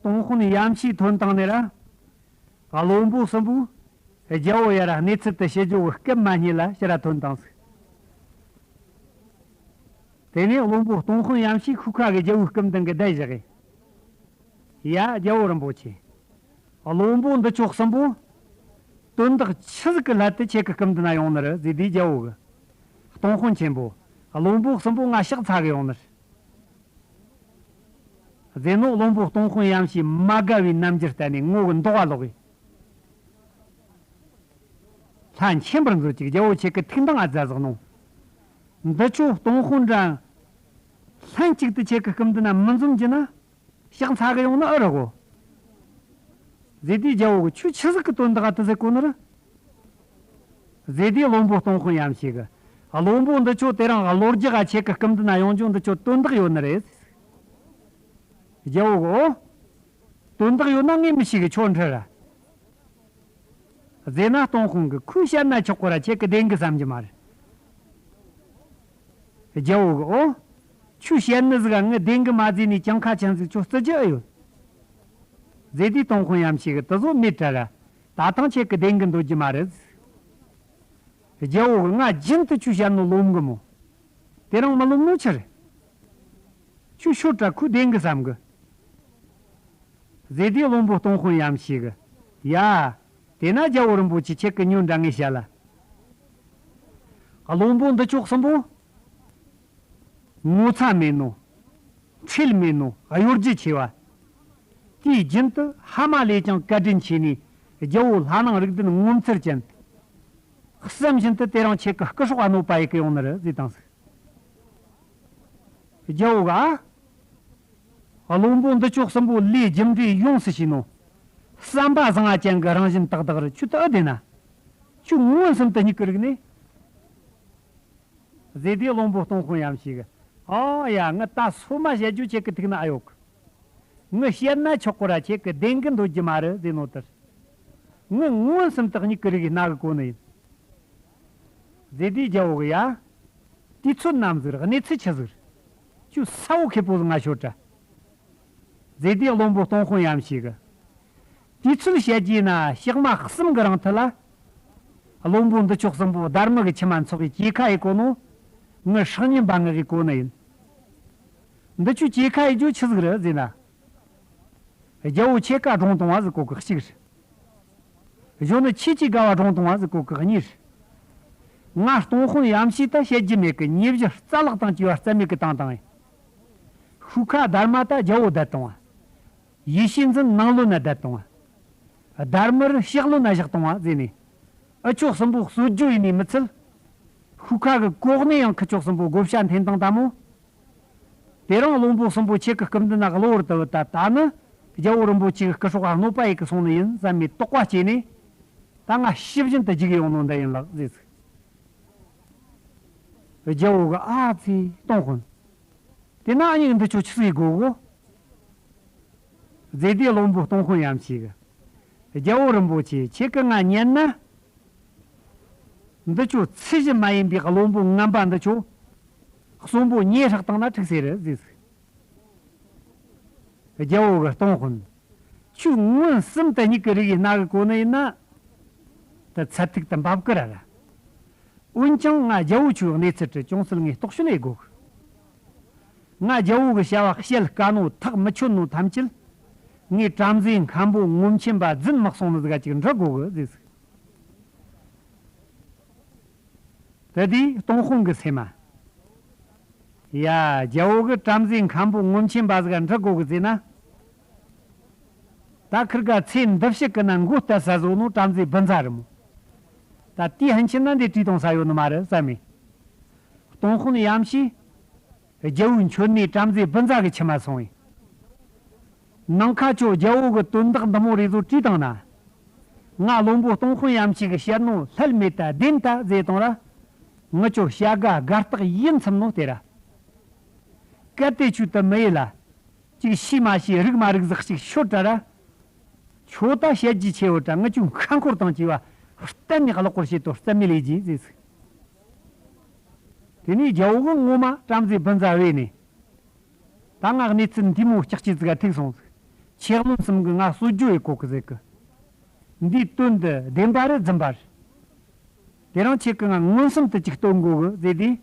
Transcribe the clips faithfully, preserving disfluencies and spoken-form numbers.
ཏུང་ཧོན་ཡམ་ཤི་ཐོན་བཏང་ནས་ར། བློན་པོ་གསུམ་པོས་རྒྱལ་བོ་ཡར་གནས་ཚུལ་དེ་བཤད་རྒྱུ་གི་སྐབས་མ་རྙེད་ལ་ཕྱིར་ར་ཐོན་བཏང་ཟིག། དེ་ནས་བློན་པོ་ཏུང་ཧོན་ཡམ་ཤི་ཤུ་ཁ་གི་རྒྱལ་བོའི་སྐུ་མདུན་གི་བསྡད་བཞག་གི། ཡ། རྒྱལ་བོ་རིན་པོ་ཆེ། བློན་པོ་འདི་ཆོ་གསུམ་པོ། དོན་དག་ཆི་ཟིག་གི་སླད་དུ་ཁྱེད་ཀྱི་སྐུ་མདུན་ན་ཡོང་ནི་རེད་ཟེར་དུས། རྒྱལ་བོ་གིས། ཏུང་ཧོན་ཆེན་པོ། བློན་པོ་གསུམ་པོ་ང་ཕྱག་འཚལ་གི་ཡོང་ནི་རེད། ཟེར་ནོ། བློན་པོ་ཏུང་ཧོན་ཡམ་ཤི་མ་དགའ་བའི་རྣམ་འགྱུར་བསྟན་ནས་ངོ་གི་མདོག་ག་ལོག་གི། ལྷ་མཁྱེན་པར་མཛོད་ཅིག། རྒྱལ་བོ་ཁྱེད་ཀྱི་ཐུགས་འདང་ཨ་ཙ་ཟིག་ནོ། འདི་ཆོ་ཏུང་ཧོན་འདྲ་ལྷན་ཅིག་ཏུ་ཁྱེད་ཀྱི་སྐུ་མདུན་ན་མི་འཛོམས་རྒྱུ་ན། ཕྱག་འཚལ་གི་ཡོང་ནི་ཨེ་རེད་གོ། ཟེར་དུས་རྒྱལ་བོ་གིས། ཁྱོད་ཆི་ཟིག་གི་དོན་དག་ག་དེ་ཟེར་གོ་ནི་རེད། ཟེར་དུས་བློན་པོ་ཏུང་ཧོན་ཡམ་ཤི་གིས། བློན་པོ་འདི་ཆོ་དེ་རིང་གློ་རྒྱག་ག་ཁྱེད་ཀྱི་སྐུ་མདུན་ན་ཡོང་རྒྱུ་འདི་ཆོ་དོན་དག་ཡོད་ནི་རེད། རྒྱལ་བོ་གིས། ཨོ། དོན་དག་ཡོད་ན་ངས་མི་ཤེས་གི། ཁྱོད་འདྲི་ར། ཟེར་ན་ཏུང་ཧོན་གིས། ཁོས་བཤད་ན་ཆོག་གོ་ར། ཁྱེད་ཀྱིས་བདེན་གི་བསམ་རྒྱུ་མ་རེད། རྒྱལ་བོ་གིས། ཨོ། ཁྱོས་བཤད་ནི་ཟིག་ག་ངས་བདེན་གི་མ་བཟླས་ནས་གྱངས་ཁ་ཅན་ཟིག་ཁྱོད་བརྩི་རྒྱུ་ཨེ་ཡོད། ཟེར་དུས་ཏུང་ཧོན་ཡམ་ཤི་གིས། དེ་ཟོ་མེད་དྲ་ར། ད་ཐེངས་ཁྱེད་ཀྱིས་བདེན་གི་འདོད་རྒྱུ་མ་རེད། རྒྱལ་བོ་གིས། ང་རྒྱུན་དུ་ཁྱོས་བཤད་ནོ་རློམ་གི་མོ། དེ་རིང་མི་རློམ་ནོ་ཆི་རེད། ཁྱོས་ཤོད་དྲ། ཁོས་བདེན་གི་བསམ་གི། ཟེར་དུས་བློན་པོ་ཏུང་ཧོན་ཡམ་ཤི་གིས། ཡ། དེས་ན་རྒྱལ་བོ་རིན་པོ་ཆེ་ཁྱེད་ཀྱིས་ཉོན་དྲ་ངས་བཤད་ལ། བློན་པོ་འདི་ཆོ་གསུམ་པོ། ངོ་ཚ་མེད་ནོ། ཁྲེལ་མེད་ནོ། གཡོ་སྒྱུ་ཆེ་བ། དུས་རྒྱུན་དུ་ཕ་མ་ལས་ཀྱང་བཀའ་དྲིན་ཆེ་ནི། རྒྱལ་བོ་ལྷ་ནང་རིགས་ལྡན་ངོ་མཚར་ཅན། བསམ་བཞིན་དུ་དེ་རིང་ཁྱེད་ཀྱི་སྐུ་སྲོག་ག་གནོད་པ་ཡེད་གི་ཡོང་ནི་རེད་ཟེར་བཏང་ཟིག། རྒྱལ་བོ་གིས། ཨ། བློན་པོ་འདི་ཆོ་གསུམ་པོ་ལས་རྒྱུ་འབྲས་ཡོངས་སུ་ཤེས་ནོ། བསམ་པ་བཟང་ང་ཅན་གི་རང་བཞིན་ཏག་ཏག་རེད། ཁྱོད་ད་ཨེ་བདེན་ན། ཁྱོད་མངོན་སུམ་དུ་སྙིགས་གི་རིག་ནས། ཟེར་དུས་བློན་པོ་ཏུང་ཧོན་ཡམ་ཤི་གིས། ཨོ་ཡ། ངས་ད་སོ་མ་བཤད་རྒྱུ་ཁྱེད་ཀྱི་ཐུགས་ན་ཨེ་ཡོད་གི། ངས་བཤད་ན་ཆོག་གོ་ར། ཁྱེད་ཀྱིས་བདེན་གི་འདོད་རྒྱུ་མ་རེད་ཟེར་ནོ་དེར། ངས་མངོན་སུམ་དུ་སྙིགས་གི་རིག་སྣང་གི་གོ་ནི་ཡིན། ཟེར་དུས་རྒྱལ་བོ་གིས། ཡ། དུས་ཚོད་ནམ་ཟིག་རེད། གནས་ཚུལ་ཆི་ཟིག་རེད། ཁྱོས་གསལ་བོ་ཁེ་པོ་ཟིག་ང་ཤོད་དྲ། ཟེར་དུས་བློན་པོ་ཏུང་ཧོན་ཡམ་ཤི་གིས། དུས་ཚོད་བཤད་རྒྱུ་ན་ཞག་མ་གསུམ་གི་རིང་ཐད་ལ། བློན་པོ་འདི་ཆོ་གསུམ་པོ་སྡར་མ་གི་ཁྱིམ་མ་འཚོགས་གི་གྲོས་ཁ་ཡེད་གོ་ནོ། ངའི་སྲོག་ཉེན་པ་ངེད་ཀྱིས་གོ་ནི་ཡིན། འདི་ཆོ་གྲོས་ཁ་ཡེད་རྒྱུ་ཆི་ཟིག་རེད་ཟེར་ན། རྒྱལ་བོ་ཁྱེད་ཀ་སྒྲུང་གཏོང་བ་ཟིག་གོ་གི་གཅིག་རེད། གཞོན་ནུ་ཁྱེད་ཀྱི་དགའ་བ་སྒྲུང་གཏོང་བ་ཟིག་གོ་གི་གཉིས་རེད། ང་ཏུང་ཧོན་ཡམ་ཤི་ད་བཤད་རྒྱུ་མེད་གི། ཉེ་བཞི་རྩ་ལག་དང་བཅས་པ་རྩ་མེད་གི་བཏང་བཏང་ཡིན། ཤུ་ཁ་སྡར་མ་ད་རྒྱལ་བོ་བསྡད་བཏང་བ། ཡེ་ཤེས་འཛིན་ནང་ལོགས་ན་བསྡད་བཏང་བ། སྡར་མར་ཕྱི་ལོགས་ན་བཞག་བཏང་བ་ཟེར་ནས། ཨ་ཆོ་གསུམ་པོ་གསོད་རྒྱུ་ཡིན་ནི་མི་ཚད། ཤུ་ཁ་གི་གོ་གནས་ཡང་ཁི་ཆོ་གསུམ་པོ་བགོ་བཤའ་འཐེན་བཏང་ད་མོ། དེ་རིང་བློན་པོ་གསུམ་པོ་ཁྱེད་ཀྱི་སྐུ་མདུན་ན་གློ་བུར་དུ་བུད་ད། ད་ནི་རྒྱལ་བོ་རིན་པོ་ཆེ་གི་སྐུ་སྲོག་ག་གནོད་པ་ཡེད་གི་སོང་ནི་ཡིན་བསམ་མི་དོགས་པ་སྐྱེས་ནས། ད་ང་ཤི་བཞིན་དུ་འཇིགས་ཡོང་ནོ་འདི་ཡིན་ལགས་ཟེར་ཟིག། རྒྱལ་བོ་གིས། ཨ་ཙི། ཏུང་ཧོན། དེ་ན་ཨ་ནི་འདི་ཆོ་ཆི་ཟིག་ཡེད་གོ་གོ། ཟེར་དུས་བློན་པོ་ཏུང་ཧོན་ཡམ་ཤི་གིས། རྒྱལ་བོ་རིན་པོ་ཆེ་ཁྱེད་ཀྱིས་ང་ཉན་ན། འདི་ཆོ་ཚུལ་བཞིན་མ་ཡིན་པའི་བློན་པོ་ངན་པ་འདི་ཆོ་གསོན་པོ་མེར་སྲེག་བཏང་ན་འགྲིག་ས་རེད་ཟེར་ཟིག། རྒྱལ་བོ་གིས། ཏུང་ཧོན། ཁྱོད་མངོན་སུམ་དུ་སྙིགས་གི་རིག་སྣང་གི་གོ་ནི་ཡིན་ན། དེ་ཚད་ཐིག་ཏུ་འབབ་གི་ར་ར། འོན་ཀྱང་ང་རྒྱལ་བོ་ཁྱོའི་གནས་ཚུལ་དྲི་ཅུང་ཟད་ངས་རྟོག་དཔྱོད་ཡེད་དགོས་གི། ང་རྒྱལ་བོ་གི་བྱ་བ་བཤད་དཀའ་ནོ་ཐག་མི་ཆོད་ནོ་ཐམས་ཅད་ངས་བྲམ་ཟེ་མཁན་པོ་ངོམ་ཆེན་པ་རྫུན་མ་གསུངས་ནི་ཟིག་ག་ཅིག་འདྲི་དགོས་གི་ཟེར་ཟིག། དེ་དུས་ཏུང་ཧོན་གི་སེམས་མ། ཡ། རྒྱལ་བོ་གིས་བྲམ་ཟེ་མཁན་པོ་ངོམ་ཆེན་པ་ཟིག་ག་འདྲི་དགོས་གི་ཟེར་ན། ད་ཁིར་ག་ཚེ་འདི་ཕྱི་གི་ན་མགོ་གཏད་ས་བཟོ་ནོ་བྲམ་ཟེ་བུ་ཚ་རེད་མོ། ད་དེའི་ཕན་ཆད་ན་འདི་བྲིས་གཏོང་ས་ཡོད་ནི་མ་རེད་བསམ་མེ། ཏུང་ཧོན་ཡམ་ཤི། རྒྱལ་བོའི་མཆོད་གནས་བྲམ་ཟེ་བུ་ཚ་གི་ཁྱིམ་མ་སོང་བས། ནང་ཁ་ཆོ་རྒྱལ་བོ་གི་དོན་དག་འདི་མོ་རེ་ཟོ་དྲིས་བཏང་ན། ང་བློན་པོ་ཏུང་ཧོན་ཡམ་ཤི་གི་བཤད་ནོ་ལྷད་མེད་ད་བདེན་ད་ཟེར་བཏང་ར། ངི་ཆོ་བྱ་དགའ་དགའ་རྟགས་ཡིད་ཚིམ་ནོ་དེ་ར། གལ་ཏེ་ཁྱོད་དེ་མི་ཡེད་ལ། ཅིག་ཤེས་མ་ཤེས་རིག་མ་རིག་ཟིག་ཅིག་ཤོད་དྲ་ར། ཁྱོད་ད་བཤད་རྒྱུ་ཆེ་བོ་དྲ། ངི་ཆོ་ཁ་འཁོར་དང་བཅས་པ་གཏན་ནས་གློག་སྐོར་བྱེད་དོ་རྩ་མེད་ལས་རྒྱུ་ཟེར་ཟིག། དེ་ནས་རྒྱལ་བོ་གིས་ངོ་མ་བྲམ་ཟེ་བུ་ཚ་བོས་ནས། ད་ང་གནས་ཚུལ་འདི་མོ་ལྕགས་ཀྱི་ཟིག་ག་ཐུག་སོང་ཟིག། ཆོས་བློན་གསུམ་གྱིས་ང་གསོད་རྒྱུ་ཡེད་གོ་གི་ཟེར་གི། འདིའི་དོན་འདི་བདེན་པ་རེད་རྫུན་པ་རེད། དེ་རིང་ཁྱེད་ཀྱིས་ང་མངོན་སུམ་དུ་ཅིག་སྟོན་དགོས་གི་ཟེར་དུས།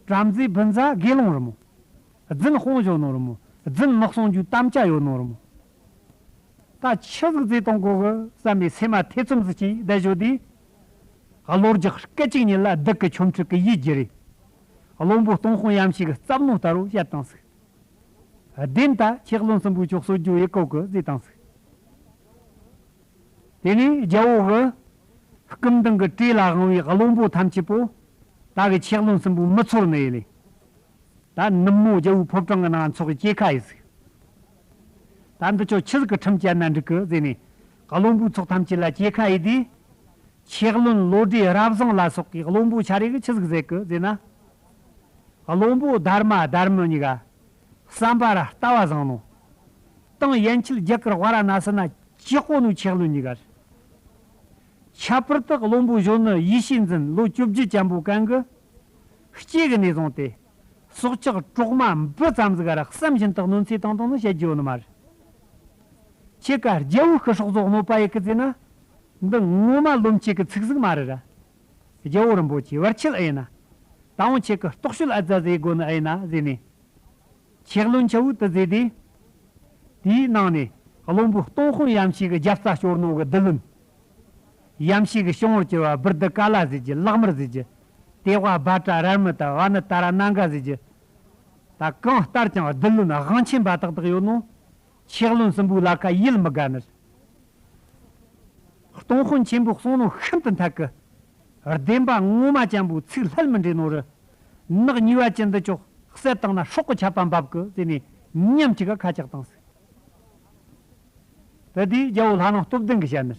བྲམ་ཟེ་བུ་བཟའ་དགེ་སློང་རེད་མོ། རྫུན་དཔུང་གཞོན་ནོ་རེད་མོ། རྫུན་མི་གསུང་རྒྱུའི་དམ་བཅའ་ཡོད་ནོ་རེད་མོ། ད་ཆི་ཟིག་ཟེར་གཏོང་དགོས་གི་བསམ་པའི་སེམས་མ་ཐེ་ཚོམ་ཟིག་ཅིག་བསྡད་བཞོ་དུས། གློ་རྒྱག་སྐད་ཅིག་ཉིད་ལ་སྡུག་གི་ཆོ་འཕྲུལ་གྱི་ཡིད་བསྒྱུར་རེ། བློན་པོ་སྟོང་དཔོན་ཡམ་ཤེས་ཀྱིས་བརྩམས་ནོ་ལྟ་བུ་བཤད་བཏང་ཟིག། བདེན་ད་ཆོས་བློན་གསུམ་པོས་ཁྱོད་གསོད་རྒྱུ་ཡེད་གོ་གི་ཟེར་བཏང་ཟིག། དེ་ནས་རྒྱལ་བོ་གི་སྐུ་མདུན་གྱི་བྲེ་ལ་དབང་བའི་བློན་པོ་ཐམས་ཅད་པོ་ད་གི་ཆོས་བློན་གསུམ་པོ་མི་ཚོར་ནི་ཡིན་ལེ། ད་ནུབ་མོ་རྒྱལ་བོའི་ཕོ་བྲང་གི་ནང་ཚོགས་ཀྱི་གྲོས་ཁ་ཡིན་ཟིག། ད་འདི་ཆོ་ཆི་ཟིག་གི་ཁྲིམས་བཅད་ན་འགྲིག་གི་ཟེར་ནས་བློན་པོའི་ཚོགས་ཐམས་ཅད་ལ་གྲོས་ཁ་ཡིན་དུས། ཆོས་བློན་བློ་གྲོས་རབ་བཟང་ལ་སོགས་ཀྱི་བློན་པོ་ཆ་རེ་གིས་ཆི་ཟིག་ཟེར་གི་ཟེར་ན། བློན་པོ་དྷརྨ་དྷརྨ་གཉིས་ཀ་བསམ་པ་ར་ལྟ་བ་བཟང་ནོ། ཏང་ཡན་ཆད་རྒྱ་གར་ཝཱ་ར་ཎ་སི་ན་ཇག་པོ་ནོ་ཆོས་བློན་གཉིས་ཀ་རེད། ཁྱད་པར་དུ་བློན་པོ་གཞོན་ནུ་ཡེ་ཤེས་འཛིན་ལོ་བཅོ་བརྒྱད་ཅན་པོ་གན་གི་སྐྱེས་གི་ནས་བཟུང་སྟེ། སྲོག་ཆགས་གྲོག་མ་འབུ་ཙམ་ཟིག་ག་ར་བསམ་བཞིན་དུ་གནོད་འཚེ་བཏང་བཏང་ནི་བཤད་རྒྱུ་ཡོད་ནི་མ་རེད། ཁྱེད་ཀ་རྒྱལ་བོའི་སྐུ་སྲོག་ཟོག་གནོད་པ་ཡེད་གི་ཟེར་ན། འདི་ངོ་མ་རློམ་ཆེད་གི་ཚིག་ཟིག་མ་རེད་ར། རྒྱལ་བོ་རིན་པོ་ཆེ་བར་ཆད་ཨེ་ཡིན་ན། ད་འོང་ཁྱེད་ཀྱི་རྟོག་དཔྱོད་ཨ་ཙ་ཟིག་དགོས་ནི་ཨེ་ཡིན་ན་ཟེར་ནས། ཆོས་བློན་ཆ་བོས་དེ་ཟེར་དུས། དེའི་ནང་ནས་བློན་པོ་སྟོང་དཔོན་ཡམ་ཤེས་ཀྱི་རྒྱབ་རྩ་སྐྱོར་ནོ་གི་བདུད་བློན། ཡམ་ཤེས་ཀྱི་སྐྱོང་བར་གྱུར་པ་བིར་དུ་ཀ་ལ་ཟེར་གྱི་ལག་དམར་ཟེར་གྱི། ཏེ་ཝ་བྷ་ཏྲ་རར་མི་ཏ་ཝ་ནི་ཏ་ར་ནང་ག་ཟེར་གྱི། ད་གང་ལྟར་ཀྱང་བདུད་བློན་དབང་ཆེན་པ་ཏག་ཏག་ཡོད་ནོ། ཆོས་བློན་གསུམ་པོའི་ལ་ཁ་ཡིད་མི་དགའ་ནི། སྟོང་དཔོན་ཆེན་པོ་གསུང་ནོ་ཤིན་ཏུ་འཐད་གི། བདེན་པ་ངོ་མ་ཅན་པོ་ཚིག་ལྷད་མི་འདྲེ་ནོ་རི། ནག་ཉེས་པ་ཅན་འདི་ཅོག་བསད་བཏང་ན་སྲོག་གི་ཆད་པ་འབབ་གི་ཟེར་ནས་ཉམས་ཅིག་ག་ཁ་ཆག་བཏང་ཟིག། དེ་དུས་རྒྱལ་བོ་ལྷ་ནང་སྟོབས་ལྡན་གྱིས་བཤད་ནི།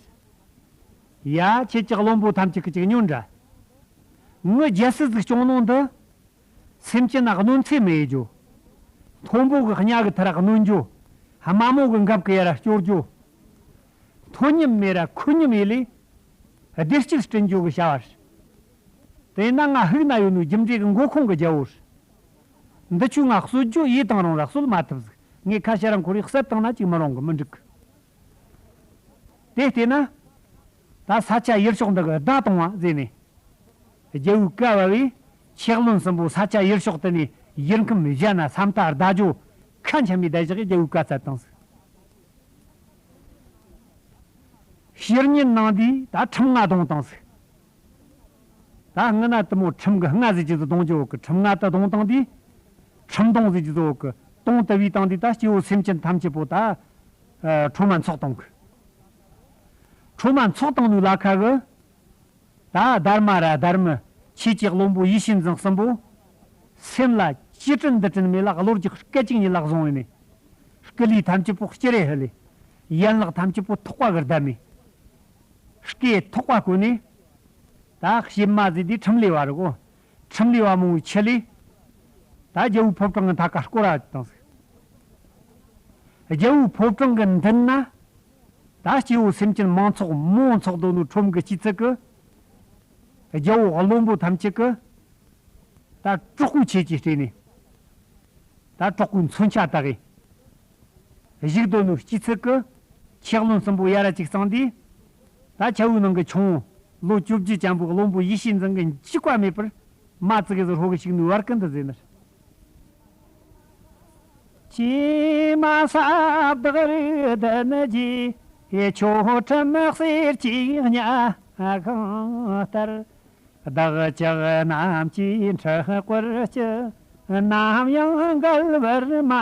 ཡ་ཁྱེད་ཀྱི་བློན་པོ་ཐམས་ཅད་ཀྱི་ཅིག་ཉོན་དྲ། ངའི་རྒྱལ་སྲིད་ཟིག་སྐྱོང་ནོ་འདི། སེམས་ཅན་ན་གནོད་འཚེ་མི་ཡེད་རྒྱུ། མཐོན་པོ་གི་གཉའ་གི་ཐི་ར་གནོན་རྒྱུ། དམའ་མོ་གི་འགབ་གི་ཡ་ར་སྐྱོར་རྒྱུ། མཐོ་ཉམས་མེད་ར་མཁོ་ཉམས་ཡེ་ལས། བདེ་སྐྱིད་བསྐྲུན་རྒྱུ་གི་བྱ་བ་རེད། དེས་ན་ང་ཧིག་ན་ཡོད་ནོ་རྒྱུ་འབྲས་གི་མགོ་ཁུངས་གི་རྒྱལ་བོ་རེད། འདི་ཆོས་ང་གསོད་རྒྱུ་ཡེ་བཏང་རུང་ར་གསོད་མ་ཐུབ་ཟིག། ངས་ཁ་ཤ་ར་འཁོར་ཡེ་བསད་བཏང་ན་ཅིག་མི་རུང་གི་མི་འགྲིག་གི། དེ་བལྟས་ན། ད་ས་ཆ་ཡུལ་ཕྱོགས་འདི་གི་བདའ་གཏོང་བ་ཟེར་ནས། རྒྱལ་བོའི་བཀའ་ཕབ་བས་ཆོས་བློན་གསུམ་པོ་ས་ཆ་ཡུལ་ཕྱོགས་དེ་ནས་ཡུལ་ཁམས་གཞན་ན་ས་མཐའ་བརྡལ་རྒྱུ་ཁ་འཆམ་མི་བསྡད་བཞག་གི་རྒྱལ་བོའི་བཀའ་སྩལ་བཏང་ཟིག། ཕྱིར་ཉིན་གནང་དུས་ད་ཁྲིམས་ལྔ་བརྡུངས་བཏང་ཟིག། ད་སྔ་ན་དེ་མོ་ཁྲིམས་གི་ལྔ་ཟེར་གྱི་ཟིག་བརྡུང་རྒྱུ་ཡོད་གི། ཁྲིམས་ལྔ་དེ་བརྡུངས་བཏང་དུས། ཁྲིམས་སྡོང་ཟེར་གྱི་ཟིག་ཡོད་གི། དོང་དེ་བུས་བཏང་དུས་ད་སྐྱེ་བོ་སེམས་ཅན་ཐམས་ཅད་པོ་ད། ཨ། ཁྲོ་མ་འཚོགས་བཏང་གི། ཁྲོ་མ་འཚོགས་བཏང་ནོའི་ལ་ཁ་གི། ད་དྷརྨ་ར་དྷརྨ། ཆོས་ཀྱི་བློན་པོ་ཡེ་ཤེས་འཛིན་གསུམ་པོ། སེམས་ལ་ཅི་དྲན་འདི་དྲན་མེད་ལ་གློ་རྒྱག་སྐད་ཅིག་ཉིད་ལ་བཟུང་ཡོད་ནས། སྐུ་ལུས་ཐམས་ཅད་པོ་ལྕི་རེ་ཧི་ལས། ཡན་ལག་ཐམས་ཅད་པོ་ཐོགས་པ་གིས་བསྡམས་ནས། སྐེ་ཐོགས་པ་བསྐོན་ནས། ད་གཤེད་མ་ཟེར་དུས་ཁྲིམས་ལས་པ་རེད་གོ། ཁྲིམས་ལས་པ་མང་བོའི་ཆེད་ལས། ད་རྒྱལ་བོའི་ཕོ་བྲང་གི་མཐའ་ཁ་སྐོར་ར་བཏང་ཟིག། རྒྱལ་བོའི་ཕོ་བྲང་གི་མདུན་ན། ད་སྐྱེ་བོ་སེམས་ཅན་མང་ཚོགས་མང་ཚོགས་སྡོད་ནོ་ཁྲོམ་གི་སྤྱི་ཚུལ་གི། རྒྱལ་བོ་བློན་པོ་ཐམས་ཅད་གི། ད་གྲོགས་པོའི་ཆེད་ཀྱི་སྤྲས་ནས། ད་གྲོགས་པོའི་མཚོན་ཆ་བཏགས་གི། བཞུགས་སྡོད་ནོ་སྤྱི་ཚུལ་གི། ཆོས་བློན་གསུམ་པོ་ཡ་ར་ཅིག་གཙང་དུས། ད་ཆ་བོའི་ནང་གི་ཆུང་བོ་ལོ་བཅོ་བརྒྱད་ཅན་པོ་བློན་པོ་ཡེ་ཤེས་འཛིན་གི་འཇིགས་པ་མེད་པར་མ་ཙི་གེ་ཟིག་ཧྲོ་གི་ཞིག་ནུས་བར་ཀུན་ཏུ་ཟེར་ནི། ཀྱེ་མ་ས་བདག་རིགས་ལྡན་གྱི། ཆོས་ཁྲིམས་གསེར་གྱི་གཉའ་ཤིང་ལྟར། བདག་ཅག་རྣམས་ཀྱི་འཁྲུལ་འཁོར་སྤྱི། ནམ་ཡང་འགལ་བར་མ་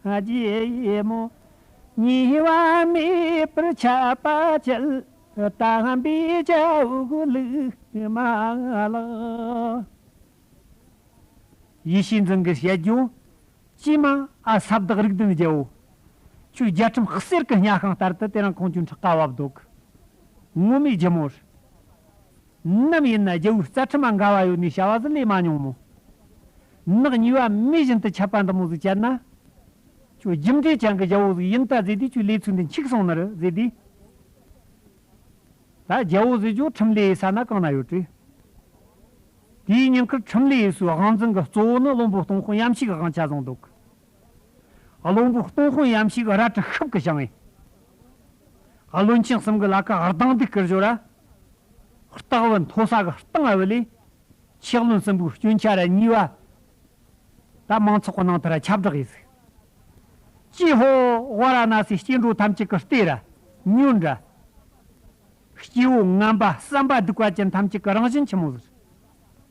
བགྱིད་མོ། ཉེས་པ་མེད་པར་འཆད་པ་བྱེད། དམ་པའི་རྒྱལ་པོའི་ལུགས་མ་ལགས། ཡེ་ཤེས་འཛིན་གྱིས་བཤད་རྒྱུ། ཀྱེ་མ་ཨ་ས་བདག་རིགས་ལྡན་རྒྱལ་བོ། ཁྱོད་རྒྱལ་ཁྲིམས་གསེར་གྱི་གཉའ་ཤིང་ལྟར་དུ་དེ་རིང་ཁོང་ཁྱོད་ཁྲག་ག་བབས་འདུག། ངོ་མའི་རྒྱུ་མོ་རེད། ནམ་ཡིན་ན་རྒྱལ་བོའི་རྩ་ཁྲིམས་མ་འགལ་བ་ཡོད་ནི་བྱ་བ་ཟིག་ལས་མ་མྱོང་མོ། ནག་ཉེས་པ་མེད་བཞིན་དུ་འཆད་པ་འདི་མོ་ཟིག་བྱས་ན། ཁྱོད་རྒྱུ་འབྲས་ཅན་གྱི་རྒྱལ་བོ་ཟིག་ཡིན་ད་ཟེར་དུས་ཁྱོད་ལས་ཚུལ་འདི་འཆུག་སོང་ནི་རེད་ཟེར་དུས། ད་རྒྱལ་བོ་ཟེར་རྒྱུ་ཁྲིམས་ལས་ཡེ་ས་ན་གང་ན་ཡོད་དྲི། དེའི་ཉིན་ཁར་ཁྲིམས་ལས་ཡེ་སའི་དབང་འཛིན་གྱི་གཙོ་བོ་ནི་བློན་པོ་སྟོང་དཔོན་ཡམ་ཤེས་ཀྱི་དབང་ཆ་བཟུང་འདུག། བློན་པོ་སྟོང་དཔོན་ཡམ་ཤེས་ཀྱི་རལ་གྲི་ཤུབས་ཀྱིས་བཞེངས་ཡིན། བློན་ཆེན་གསུམ་གྱི་ལ་ཁ་ཧར་ལྡང་འདུག་ཀིར་བཞོ་ར། སྟག་བུ་མཐོ་ས་གི་སྟེང་ཨ་བུ་ལས། ཆེ་བློན་གསུམ་པོའི་སྐྱོན་ཆ་ར་ཉེས་པ། ད་མང་ཚོགས་ཀྱི་ནང་དུ་ར་ཁྱབ་བསྒྲགས་ཡིན་ཟིག་ཅི་ཧོ། ཝཱ་ར་ཎ་སིའི་སྐྱེ་འགྲོ་ཐམས་ཅད་ཀྱི་ལྟོས་ར། ཉོན་ར། སྐྱེ་བོ་ངན་པ་བསམ་པ་སྡུག་པ་ཅན་ཐམས་ཅད་ཀྱི་རང་བཞིན་ཆི་མོ་ཟེར།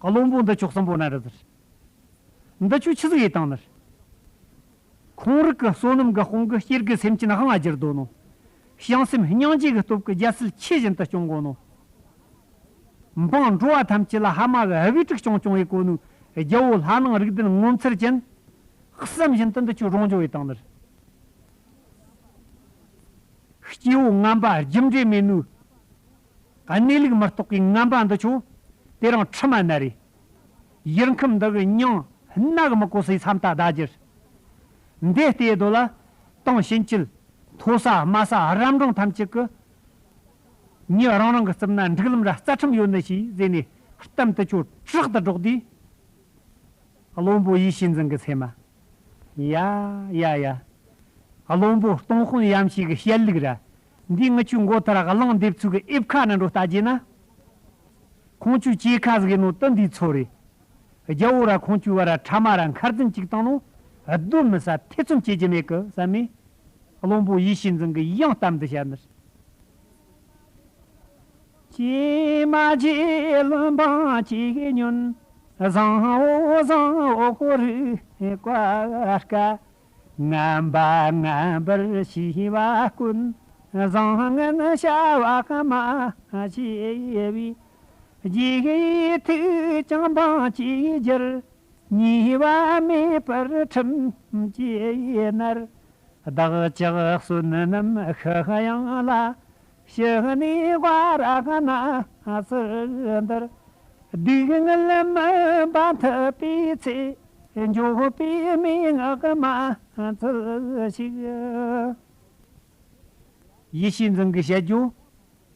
བློན་པོ་འདི་ཆོ་གསུམ་པོ་ན་ར་ཟེར། འདི་ཆོ་ཆི་ཟིག་ཡེ་བཏང་ནི་རེད། ཁོང་རིགས་ཀྱི་བསོད་ནམས་ཀྱི་དཔུང་གིས་སྐྱེ་རྒུའི་སེམས་ཅན་དབང་ང་བསྒྱུར་དོ་ནོ། བྱང་སེམས་སྙིང་རྗེ་གི་སྟོབས་ཀྱིས་རྒྱལ་སྲིད་ཆེ་བཞིན་དུ་སྐྱོང་གོ་ནོ། འབངས་འགྲོ་བ་ཐམས་ཅད་ལ་ཕ་མ་གི་དབུས་དྲུག་སྐྱོང་སྐྱོང་བའི་གོ་ནོ། རྒྱལ་པོ་ལྷ་ནང་རིགས་ལྡན་ངོ་མཚར་ཅན། བསམ་བཞིན་དུ་འདི་ཆོ་རོང་འཇོ་བའི་བཏང་ནི་རེད། སྐྱེ་བོ་ངན་པ་རྒྱུ་འབྲས་མེད་ནོ། གནས་ལུགས་མི་རྟོགས་པའི་ངན་པ་འདི་ཆོ། དེ་རིང་ཁྲིམས་མ་ན་རེ། ཡུལ་ཁམས་འདི་གི་མྱིང་སྣ་གི་མི་གོ་སའི་ས་མཐའ་བདའ་རྒྱུར། འདི་ལྟའི་རྡོ་ལ། དེང་ཕྱིན་ཆད་མཐོ་ས་དམའ་ས་རབ་འབྲིང་ཐམས་ཅད་ཀྱི། མྱི་རང་རང་གི་རྩིབ་ན་སྒྲིག་ལམ་ར་རྩ་ཁྲིམས་ཡོད་ནི་ཞིག་ཟེར་ནས་གཏམ་དེ་ཆོ་དྲག་ཏུ་སྒྲོག་དུས། བློན་པོ་ཡེ་ཤེས་འཛིན་གྱི་སེམས་མ། ཡ་ཡ་ཡ། བློན་པོ་སྟོང་དཔོན་ཡམ་ཤེས་ཀྱི་བཤད་ལུགས་ར། འདི་ངི་ཆོའི་མགོ་ཐར་གླང་འདེབས་ཚུལ་གྱི་ཨེབ་ཁ་ན་འགྲོ་ལྟ་རྒྱུ་ན། ཁོང་ཆོའི་སྐྱེས་ཁ་ཟིག་ཡིན་ནོ་དེ་འདིའི་ཚོད་རེད། རྒྱལ་པོ་ར་ཁོང་ཆོའི་བར་ར་ཕྲ་མ་ར་མཁར་རྫུན་གཅིག་བཏང་ནོ། གདོན་མི་ཟ་ཐེ་ཚོམ་བྱེད་རྒྱུ་མེད་གི་བསམ་མེ། བློན་པོ་ཡེ་ཤེས་འཛིན་གྱི་ཡང་གཏམ་འདི་བཤད་ནི་རེད། ཀྱེ་མ་རྗེ་བློན་འབངས་ཀྱིས་ཉོན། བཟང་བོ་བཟང་བོ་ཁོ་རུ་བཀའ་དཀའ། ངན་པ་ངན་པར་ཤེས་པ་དཀོན། བཟང་ངན་བྱ་བ་སྨྲ་ཤེས་པའི། རྗེ་ཡི་ཐུགས་ཀྱང་འབངས་ཀྱིས་བསྒྱུར། ཉེས་པ་མེད་པར་ཁྲིམས་ཀྱིས་མནར། བདག་ཅག་བསོད་ནམས་ཤི་ཡང་ལ། ཕྱི་ནས་ཝཱ་ར་ཎ་སིར་འདིར། སྡུག་བསྔལ་མུན་པ་འཐུད་པའི་ཚེ། འགྱོད་པའི་སྨྲེ་སྔགས་མ་ཚུལ་ཞིག་ཡེ་ཤེས་འཛིན་གྱི་བཤད་རྒྱུ།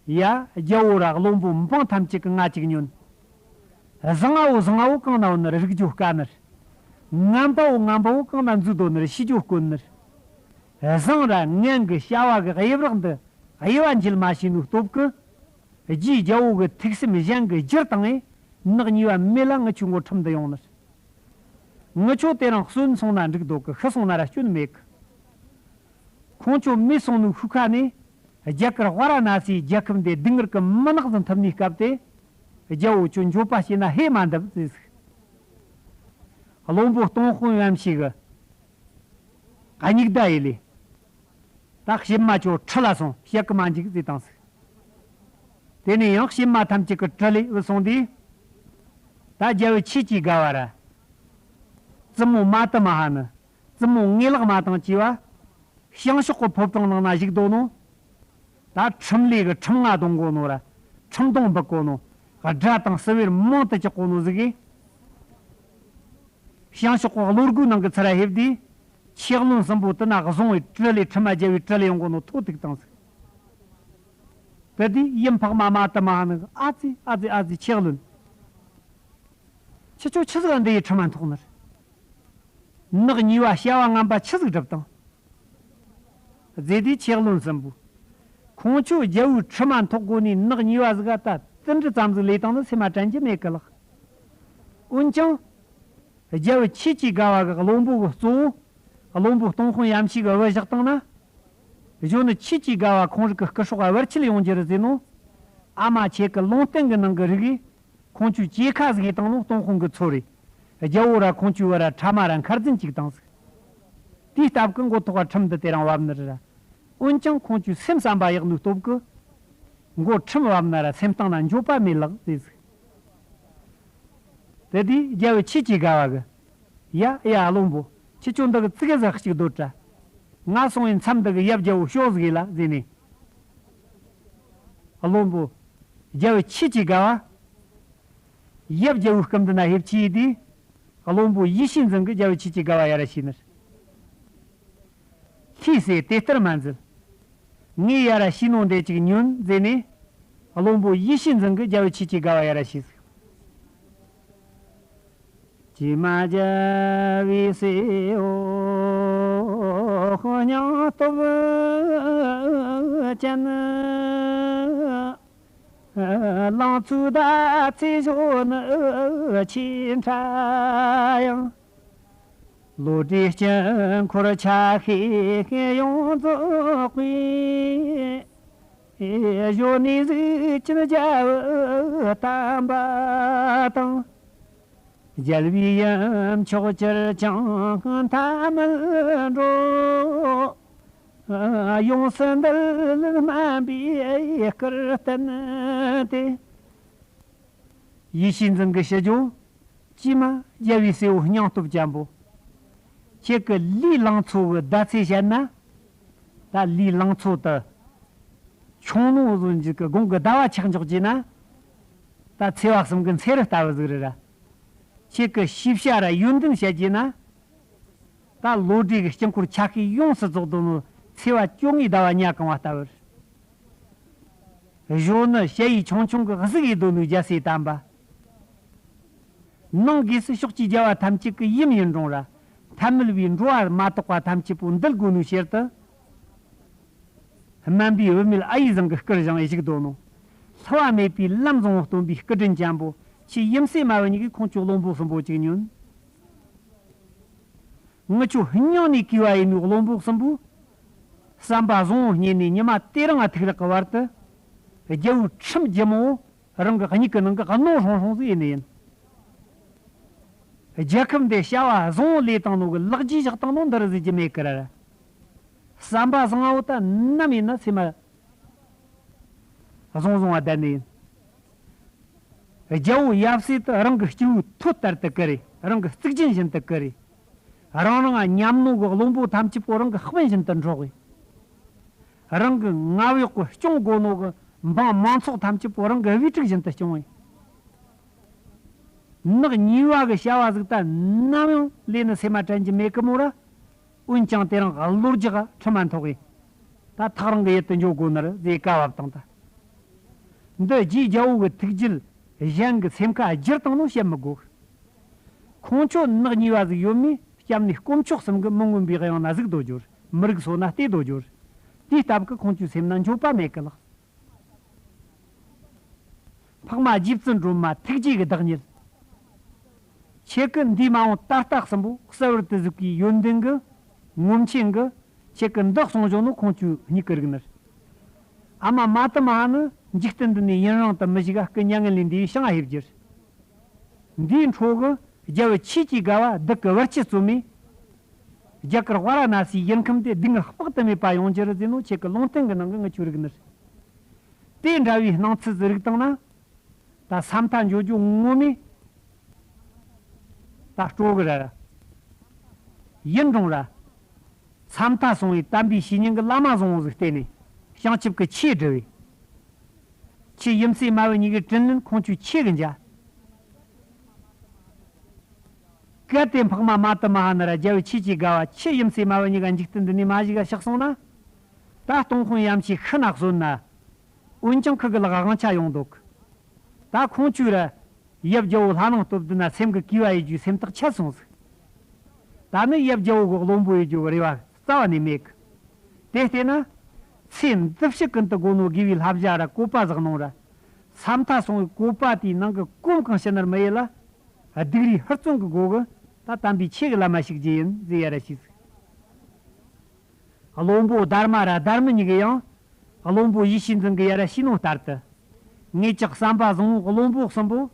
ཡ། རྒྱལ་པོ་ར་བློན་པོ་འབངས་ཐམས་ཅད་ཀྱིས་ང་ཅིག་ཉོན། བཟང་ངའོ་བཟང་ངའོ་གང་ན་ཡོད་ནི་རིག་རྒྱུ་དཀའ་ནི། ངན་པའོ་ངན་པའོ་གང་ན་འཛུལ་དོ་ནི་ཤེས་རྒྱུ་དཀོན་ནི། བཟང་ར་ངན་གྱི་བྱ་བ་གི་དབྱིབས་རིགས་འདི་དབྱེ་བ་འབྱེད་མ་ཤེས་ནོ་སྟོབས་ཀྱིས། རྗེ་རྒྱལ་པོ་གི་ཐུགས་སེམས་གཞན་གྱིས་བསྒྱུར་བཏང་ངས་ནག་ཉེས་པ་མེད་ལ་ངི་ཆོའི་མགོ་ཁྲིམས་འདི་ཡོང་ནི། ངི་ཆོ་དེ་རིང་གསོན་སོང་ན་འགྲིག་འདུག་གི་ཤི་སོང་ན་ར་སྐྱོན་མེད་གི། ཁོང་ཆོ་མེད་སོང་ནོ་ཤུལ་ཁ་ནས་རྒྱ་གར་ཝཱ་ར་ཎ་སིའི་རྒྱལ་ཁབ་འདི་སྡུག་བསྔལ་གྱི་མུན་ནག་ཟིན་ཐུབ་ནིའི་སྐབས་དེ། རྒྱལ་པོ་ཁྱོད་འགྱོད་པ་བྱས་ན་ཧེ་མ་འདུག་ཟེར་ཟིག་བློན་པོ་སྟོང་དཔོན་ཡམ་ཤེས་ཀྱིས་སྙིང་གཏད་ཡེ་ལས། ད་གཤེད་མ་ཁྱོད་ཁྲིད་ལ་སོང་བཤད་གི་མ་འཇུག་ཟེར་བཏང་ཟིག་དེ་ནས་ཡང་གཤེད་མ་ཐམས་ཅད་ཀྱིས་ཁྲིད་ལས་བུད་སོང་དུས། ད་རྒྱལ་པོ་ཆོས་ཀྱི་དགའ་བ་ར། བཙུན་མོ་མ་ཏི་མ་ཧ་ནི། བཙུན་མོ་ངེས་ལག་མ་དང་བཅས་པ། བྱང་ཕྱོགས་ཀྱི་ཕོ་བྲང་ནང་ན་བཞུགས་དོ་ནོ། ད་ཁྲིམས་ལས་ཀྱི་ཁྲིམས་ང་གཏོང་གོ་ནོ་ར། ཁྲིམས་གཏོང་འབུད་གོ་ནོ། དགྲ་དང་སྲི་བེར་མང་དུ་བཅག་གོ་ནོ་ཟིག་གིས། བྱང་ཕྱོགས་ཀྱི་བློ་སྒོའི་ནང་གི་ཚུར་ར་ཕེབས་དུས། ཆེ་བློན་གསུམ་པོ་དེ་ན་བཟུང་བའི་གྲི་ལས་ཁྲིམས་མ་རྒྱལ་བའི་གྲི་ལས་ཡོང་གོ་ནོ་ཐོ་ཐུག་བཏང་ཟིག་དེ་དུས་ཡུམ་འཕགས་མ་མ་ཏི་མ་ཧ་ནི་ཨ་ཙི་ཨ་ཙི་ཨ་ཙི་ཆེ་བློན། ཁྱེད་ཆོ་ཆི་ཟིག་ལ་འདི་ཡི་ཁྲིམས་མ་འཐོག་ནི། ནག་ཉེས་པ་བྱ་བ་ངན་པ་ཆི་ཟིག་བསྒྲུབས་དང་། རྫས་དེའི་ཆེ་བློན་གསུམ་པོ། ཁོང་ཆོ་རྒྱལ་པོའི་ཁྲིམས་མ་འཐོག་གོ་ནི་ནག་ཉེས་པ་ཟིག་ག་ད་དེ་འདྲ་ཙམ་ཟིག་ལས་བཏང་ནི་སེམས་མ་དྲན་རྒྱུ་མེད་གི་ལགས། འོན་ཀྱང་། རྒྱལ་པོ་ཆོས་ཀྱི་དགའ་བ་གི་བློན་པོ་གི་གཙོ་བོ། བློན་པོ་སྟོང་དཔོན་ཡམ་ཤེས་གི་བུ་བཞག་བཏང་ན། གཞོན་ནུ་ཆོས་ཀྱི་དགའ་བ་ཁོང་རིགས་ཀྱི་སྐུ་སྲོག་བར་ཆད་ཡོང་རྒྱུ་རེད་ཟེར་ནོ། ཨ་མ་ཁྱེད་ཀྱི་ལུང་བསྟན་གི་ནང་གི་རིགས་ཡིས། ཁོང་ཆོའི་སྐྱེས་ཁ་ཟིག་ཡེ་བཏང་ནོ་སྟོང་དཔོན་གི་ཚོད་རེད། རྒྱལ་པོ་ར་ཁོང་ཆོའི་བར་ར་ཕྲ་མ་ར་མཁར་རྫུན་གཅིག་བཏང་ཟིག་དེའི་སྟབས་ཀྱིས་མགོ་ཐོག་ག་ཁྲིམས་འདི་དེ་རིང་བབས་ནི་རེད་ར། འོན་ཀྱང་ཁོང་ཆོའི་སེམས་བསམ་པ་ཡག་ནོའི་སྟོབས་ཀྱིས། མགོ་ཁྲིམས་བབས་ན་ར་སེམས་གཏིང་ན་འགྱོད་པ་མེད་ལགས་ཟེར་ཟིག་དེ་དུས་རྒྱལ་པོ་ཆོས་ཀྱི་དགའ་བ་གིས། ཡ་ཡ་བློན་པོ། ཁྱེད་ཆོ་འདི་གི་ཙི་གེ་ཟིག་གཅིག་སྡོད་དྲ། ང་སོང་བའི་མཚམས་འདི་གི་ཡབ་རྒྱལ་པོ་ཤོག་ཟིག་ཡིན་ལ་ཟེར་ནས། བློན་པོ། རྒྱལ་པོ་ཆོས་ཀྱི་དགའ་བ། ཡབ་རྒྱལ་པོའི་སྐུ་མདུན་ན་ཕེབས་ཆི་ཡིན་དུས། བློན་པོ་ཡེ་ཤེས་འཛིན་གྱིས་རྒྱལ་པོ་ཆོས་ཀྱི་དགའ་བ་ཡར་ར་ཞུས་ནི། ལྷས་ཟེར་དེ་ལྟར་མ་མཛད། ངས་ཡར་ར་ཞུས་ནོ་འདི་ཅིག་ཉོན་ཟེར་ནས། བློན་པོ་ཡེ་ཤེས་འཛིན་གྱིས་རྒྱལ་པོ་ཆོས་ཀྱི་དགའ་བ་ཡར་ར་ཞུས་ཟིག་ཀྱེ་མ་རྒྱལ་པོའི་སྲས་འོ། སྙིང་སྟོབས་ཅན། ལང་ཚོའི་ཟླ་ཚེས་ཞོ་ནི་ཆེ་ཕྲ་ཡང་། བློ་གྲོས་དཀྱིལ་འཁོར་ཆ་ཤས་ཡོངས་རྫོགས་པའི། གཞོན་ནུའི་གཟི་བརྗིད་རྒྱལ་བའི་བསྟན་པ་དང་། རྒྱལ་བའི་ཡུམ་མཆོག་ཅིར་ཀྱང་མཐའ་མེད་འགྲོ། ཡོངས་སུ་འདུལ་ལེན་སྨན་པའི་སྐུར་བསྟན་ཏེ། ཡིད་བཞིན་འཛིན་གྱི་ཞུ་རྒྱུ། ཅི་མ་རྒྱལ་བའི་སྲས་པོ་སྙིང་སྟོབས་ཅན་པོ། ཁྱེད་ཀྱི་ལུས་ལང་ཚོ་གི་ཟླ་ཚེས་བཤད་ན། ད་ལུས་ལང་ཚོ་དུ། ཁྱུང་ལུང་བཟོ་འཇུག་གི་དགུང་གི་ཟླ་བ་ཆགས་འཇོག་བྱས་ན། ད་ཚེས་པ་གསུམ་གི་མཚེ་རུ་ལྟ་བུ་ཟིག་རེད་ར། ཁྱེད་ཀྱི་ཤེས་བྱ་ར་ཡོན་ཏན་བཤད་རྒྱུ་ན། ད་བློ་གྲོས་ཀྱི་དཀྱིལ་འཁོར་ཆ་ཤས་ཡོངས་སུ་རྫོགས་དོ་ནོ་ཚེས་པ་བཅོ་ལྔའི་ཟླ་བ་ཉ་གང་བ་ལྟ་བུར། གཞོན་ནུ་ཞ་ཡི་ཆུང་ཆུང་གི་གཟུགས་ཡིས་དོ་ནོའི་རྒྱལ་སྲས་དམ་པ། ནང་སྒོས་སུ་ཕྱོགས་ཀྱི་རྒྱལ་བ་ཐམས་ཅད་ཀྱི་ཡུམ་ཡིན་རུང་ར། ཐ་མལ་བའི་འགྲོ་བ་མ་དག་པ་ཐམས་ཅད་པོ་འདུལ་དགོས་ནོའི་ཕྱིར་དུ། སྨན་པའི་བུད་མེད་ཨ་ཡེ་བཟང་གི་སྐུར་བཞེངས་བཞུགས་དོ་ནོ། བསླུ་བ་མེད་པའི་ལམ་བཟང་པོ་སྟོན་པའི་སྐུ་དྲིན་ཅན་པོ། ཁྱེད་ཡུམ་སྲས་མ་བུ་གཉིས་ཀྱིས་ཁོང་ཁྱོད་བློན་པོ་གསུམ་པོ་གཅིག་ཉོན། ངི་ཆོ་སྙིང་ནས་གུས་པ་ཡིན་ནོ་བློན་པོ་གསུམ་པོ། བསམ་པ་བཟང་པོ་བརྙེས་ནས་ཉི་མ་དེ་རིང་ང་ཐུག་རེག་གི་བར་དུ། རྒྱལ་བོའི་ཁྲིམས་ལྗིད་མོ་བོ་རང་གི་མྱིག་གི་ནང་གི་རྣོ་ཧྲོང་ཧྲོང་ཟིག་ཡིན་ནི་ཡིན། རྒྱལ་ཁབ་འདི་བྱ་བ་བཟང་པོ་ལས་བཏང་ནོ་གི་ལག་རྗེས་བཞག་བཏང་ནོ་འདི་རུ་ཟིག་རྒྱུ་མེད་ཀི་ར། བསམ་པ་བཟང་པོ་ད་ནམ་ཡིན་ན་སེམས་མ། བཟང་བཟང་བ་བསྡད་ནི་ཡིན། རྒྱལ་པོ་ཡབ་སྲས་དུ་རང་གི་སྐྱེ་བོའི་ཐོད་ལྟར་དུ་བཀུར་རེ། རང་གི་གཙུག་རྒྱན་བཞིན་དུ་བཀུར་རེ། རང་རང་ང་ཉམས་ནོ་གི་བློན་པོ་ཐམས་ཅད་པོ་རང་གི་དཔོན་བཞིན་དུ་འགྲོགས་རེ། རང་གི་མངའ་འོག་གི་སྐྱོང་དགོས་ནོ་གི་འབངས་མང་ཚོགས་ཐམས་ཅད་པོ་རང་གི་བུ་ཕྲུག་བཞིན་དུ་སྐྱོང་རེ། ནག་ཉེས་པ་གི་བྱ་བ་ཟིག་ད་ནམ་ཡང་ལས་ནི་སེམས་མ་དྲན་གྱི་མེད་གི་མོ་ར། འོན་ཀྱང་དེ་རིང་གློ་རྒྱག་ཁྲི་མ་ཐོག་གི། ད་ཐག་རིང་གི་ཡུལ་དུ་འགྱོ་དགོས་ནི་རེད་ཟེར་བཀའ་བབས་བཏང་ད། འདི་རྗེ་རྒྱལ་པོ་གི་ཐུགས་རྒྱུད་གཞན་གྱི་སེམས་ཁ་བསྒྱུར་བཏང་ནོ་བཤད་མི་དགོས། ཁོང་ཁྱོད་ནག་ཉེས་པ་ཟིག་ཡོད་མེད་སྐྱབས་གནས་དཀོན་མཆོག་གསུམ་གྱི་མི་མངོན་པའི་དབྱིངས་ན་གཟིགས་དོ་འགྱུར། མི་རིགས་སོ་ན་བལྟས་དོ་འགྱུར། དེའི་སྟབས་ཀྱིས་ཁོང་ཁྱོད་སེམས་ན་འགྱོད་པ་མེད་གི་ལགས། འཕགས་མ་རྗེ་བཙུན་སྒྲོལ་མ་ཐུགས་རྗེ་གི་བདག་ཉིད། ཁྱེད་ཀྱི་འདིའི་མ་འོངས་ད་ལྟ་གསུམ་པོ་གསལ་བར་དུ་གཟིགས་པའི་ཡོན་ཏན་གྱི་ངོམས་ཆེན་གྱིས་ཁྱེད་ཀྱི་འདི་གསུང་བྱུང་ནོ་ཁོང་ཁྱོད་མྱིག་གི་རིག་ནི་རེད། ཨ་མ་མ་ཏི་མ་ཧ་ནི་འཇིག་རྟེན་འདི་ནས་ཡུན་རིང་དུ་མི་བཞུགས། སྐུ་མྱ་ངན་ལས་འདས་པའི་ཞིང་ང་ཕེབས་རྒྱུ་རེད། འདིའི་འཕྲོ་གི་རྒྱལ་བུ་ཆོས་ཀྱི་དགའ་བ་བདུད་ཀྱི་བུ་ཁྱུད་རྩོད་མེད། རྒྱ་གར་ཝཱ་ར་ཎ་སིའི་ཡུལ་ཁམས་དེ་སྡུག་བསྔལ་དཔག་ཏུ་མེད་པ་ཡོང་རྒྱུ་རེད་ཟེར་ནོ་ཁྱེད་ཀྱི་ལུང་བསྟན་གྱི་ནང་གི་ངི་ཆོས་རིག་ནི་རེད། དེ་འདྲ་བའི་སྣང་ཚུལ་ཟིག་རིག་བཏང་ན། ད་ས་མཐའ་འགྱོ་རྒྱུ་ངོ་མས་ད་སྤྲོ་གི་ར་ར། ཡིན་རུང་ར། ས་མཐའ་སོང་བའི་དམ་པའི་བཤེས་གཉེན་གྱི་བླ་མ་བཟང་བོ་ཟིག་བསྟེན་ནས་བྱང་ཆུབ་ཀྱི་ཆོས་སྒྲུབ་པས། ཁྱེད་ཡུམ་སྲས་མ་བུ་གཉིས་ཀྱི་དྲིན་ལན་ཁོང་ཁྱོད་ཆེ་གི་འཇལ། གལ་ཏེ་འཕགས་མ་མ་ཏི་མ་ཧ་ན་ར་རྒྱལ་བུ་ཆོས་ཀྱི་དགའ་བ་ཁྱེད་ཡུམ་སྲས་མ་བུ་གཉིས་ཀ་འཇིག་རྟེན་འདི་ནས་མ་བཞུགས་ག་གཤེགས་སོང་ན། ད་སྟོང་དཔོན་ཡམ་ཆེན་ཤི་ན་གསོན་ན། འོན་ཀྱང་ཁུ་གི་ལག་དབང་ཆ་ཡོང་འདུག་ད་ཁོང་ཁྱོད་ར་ཡབ་རྒྱལ་བོ་ལྷ་ནང་སྟོབས་ལྡན་ན་སེམས་ཀྱི་གུས་པ་ཡོད་རྒྱུའི་སེམས་ཐག་ཆད་སོང་ཟིག་ད་ནི་ཡབ་རྒྱལ་བོ་གི་བློན་པོ་ཡོད་རྒྱུ་གི་རེ་བ་རྩ་བ་ནས་མེད་གི། དེ་བལྟས་ན། ཚེ་འདི་ཕྱི་ཀུན་ཏུ་དགོས་ནོ་དགེ་བའི་བསླབ་བྱ་ར་བཀོད་པ་བཞག་གནང་ར། ས་མཐའ་སོང་བའི་བཀོད་པ་དེའི་ནང་གི་གོམ་གང་ཕྱི་ནར་མི་ཡེ་ལ། སྡིག་རིས་ཧུར་བརྩོན་གྱི་སྒོ་གི་ད་དམ་པའི་ཆོས་ཀྱི་ལམ་མ་ཞུགས་རྒྱུ་ཡིན་ཟེར་ཡ་ར་ཞུས་ཟིག་བློན་པོ་སྡར་མ་ར་སྡར་མི་གཉིས་ཀྱིས་ཡང་། བློན་པོ་ཡིད་བཞིན་འཛིན་གྱི་ཡ་ར་ཤི་ནོ་ལྟར་དུ། ངེད་ཅག་བསམ་པ་བཟང་བོ་བློན་པོ་གསུམ་པོ།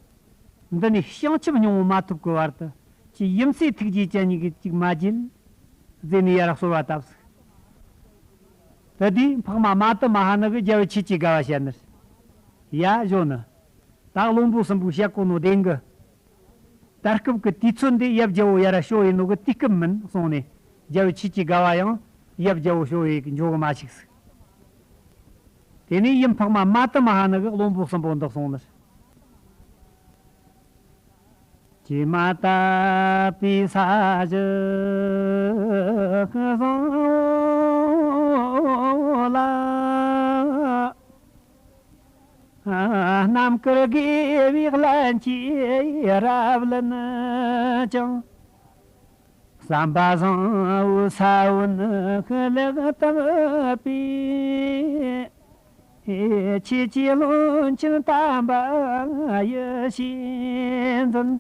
འདི་ནས་བྱང་ཆུབ་སྙིང་པོ་མ་ཐོབ་ཀྱི་བར་དུ། ཁྱེད་ཡུམ་སྲས་ཐུགས་རྗེ་ཅན་གཉིས་ཀྱིས་ཅིག་མ་བརྗེད། ཟེར་ནས་ཡ་ར་གསོལ་བ་བཏབ་ཟིག་ད་དེའི་འཕགས་མ་མ་ཏི་མ་ཧ་ན་གི་རྒྱལ་བུ་ཆོས་ཀྱི་དགའ་བ་བཤད་ནི་རེད། ཡ་ཞོ་ནི། ད་བློན་པོ་གསུམ་པོས་བཤད་གོ་ནོ་བདེན་གི། ད་སྐབས་ཀྱི་དུས་ཚོད་འདི་ཡབ་རྒྱལ་བོ་ཡ་ར་ཤོ་ཡིན་ནོ་གི་དུས་སྐབས་མིན་གསུངས་ནས། རྒྱལ་བུ་ཆོས་ཀྱི་དགའ་བ་ཡང་ཡབ་རྒྱལ་བོ་ཤོ་ཡི་འགྱོ་གི་མ་ཞིག་ཟིག་དེ་ནས་ཡུམ་འཕགས་མ་མ་ཏི་མ་ཧ་ན་གི་བློན་པོ་གསུམ་པོ་འདི་གསུངས་ནི། ཀྱེ་མ་དག་པའི་ས་གཞི་བཟང་པོ་ལ། རྣམ་དཀར་དགེ་བའི་བླ་མཆོད་རབ་ལེན་ཅིང་། དམ་པ་བཟང་བོ་ས་བོན་ལེགས་བཏབ་པའི། ཆོས་ཀྱི་བློན་ཆེན་དམ་པ་ཡེ་ཤེས་འཛིན།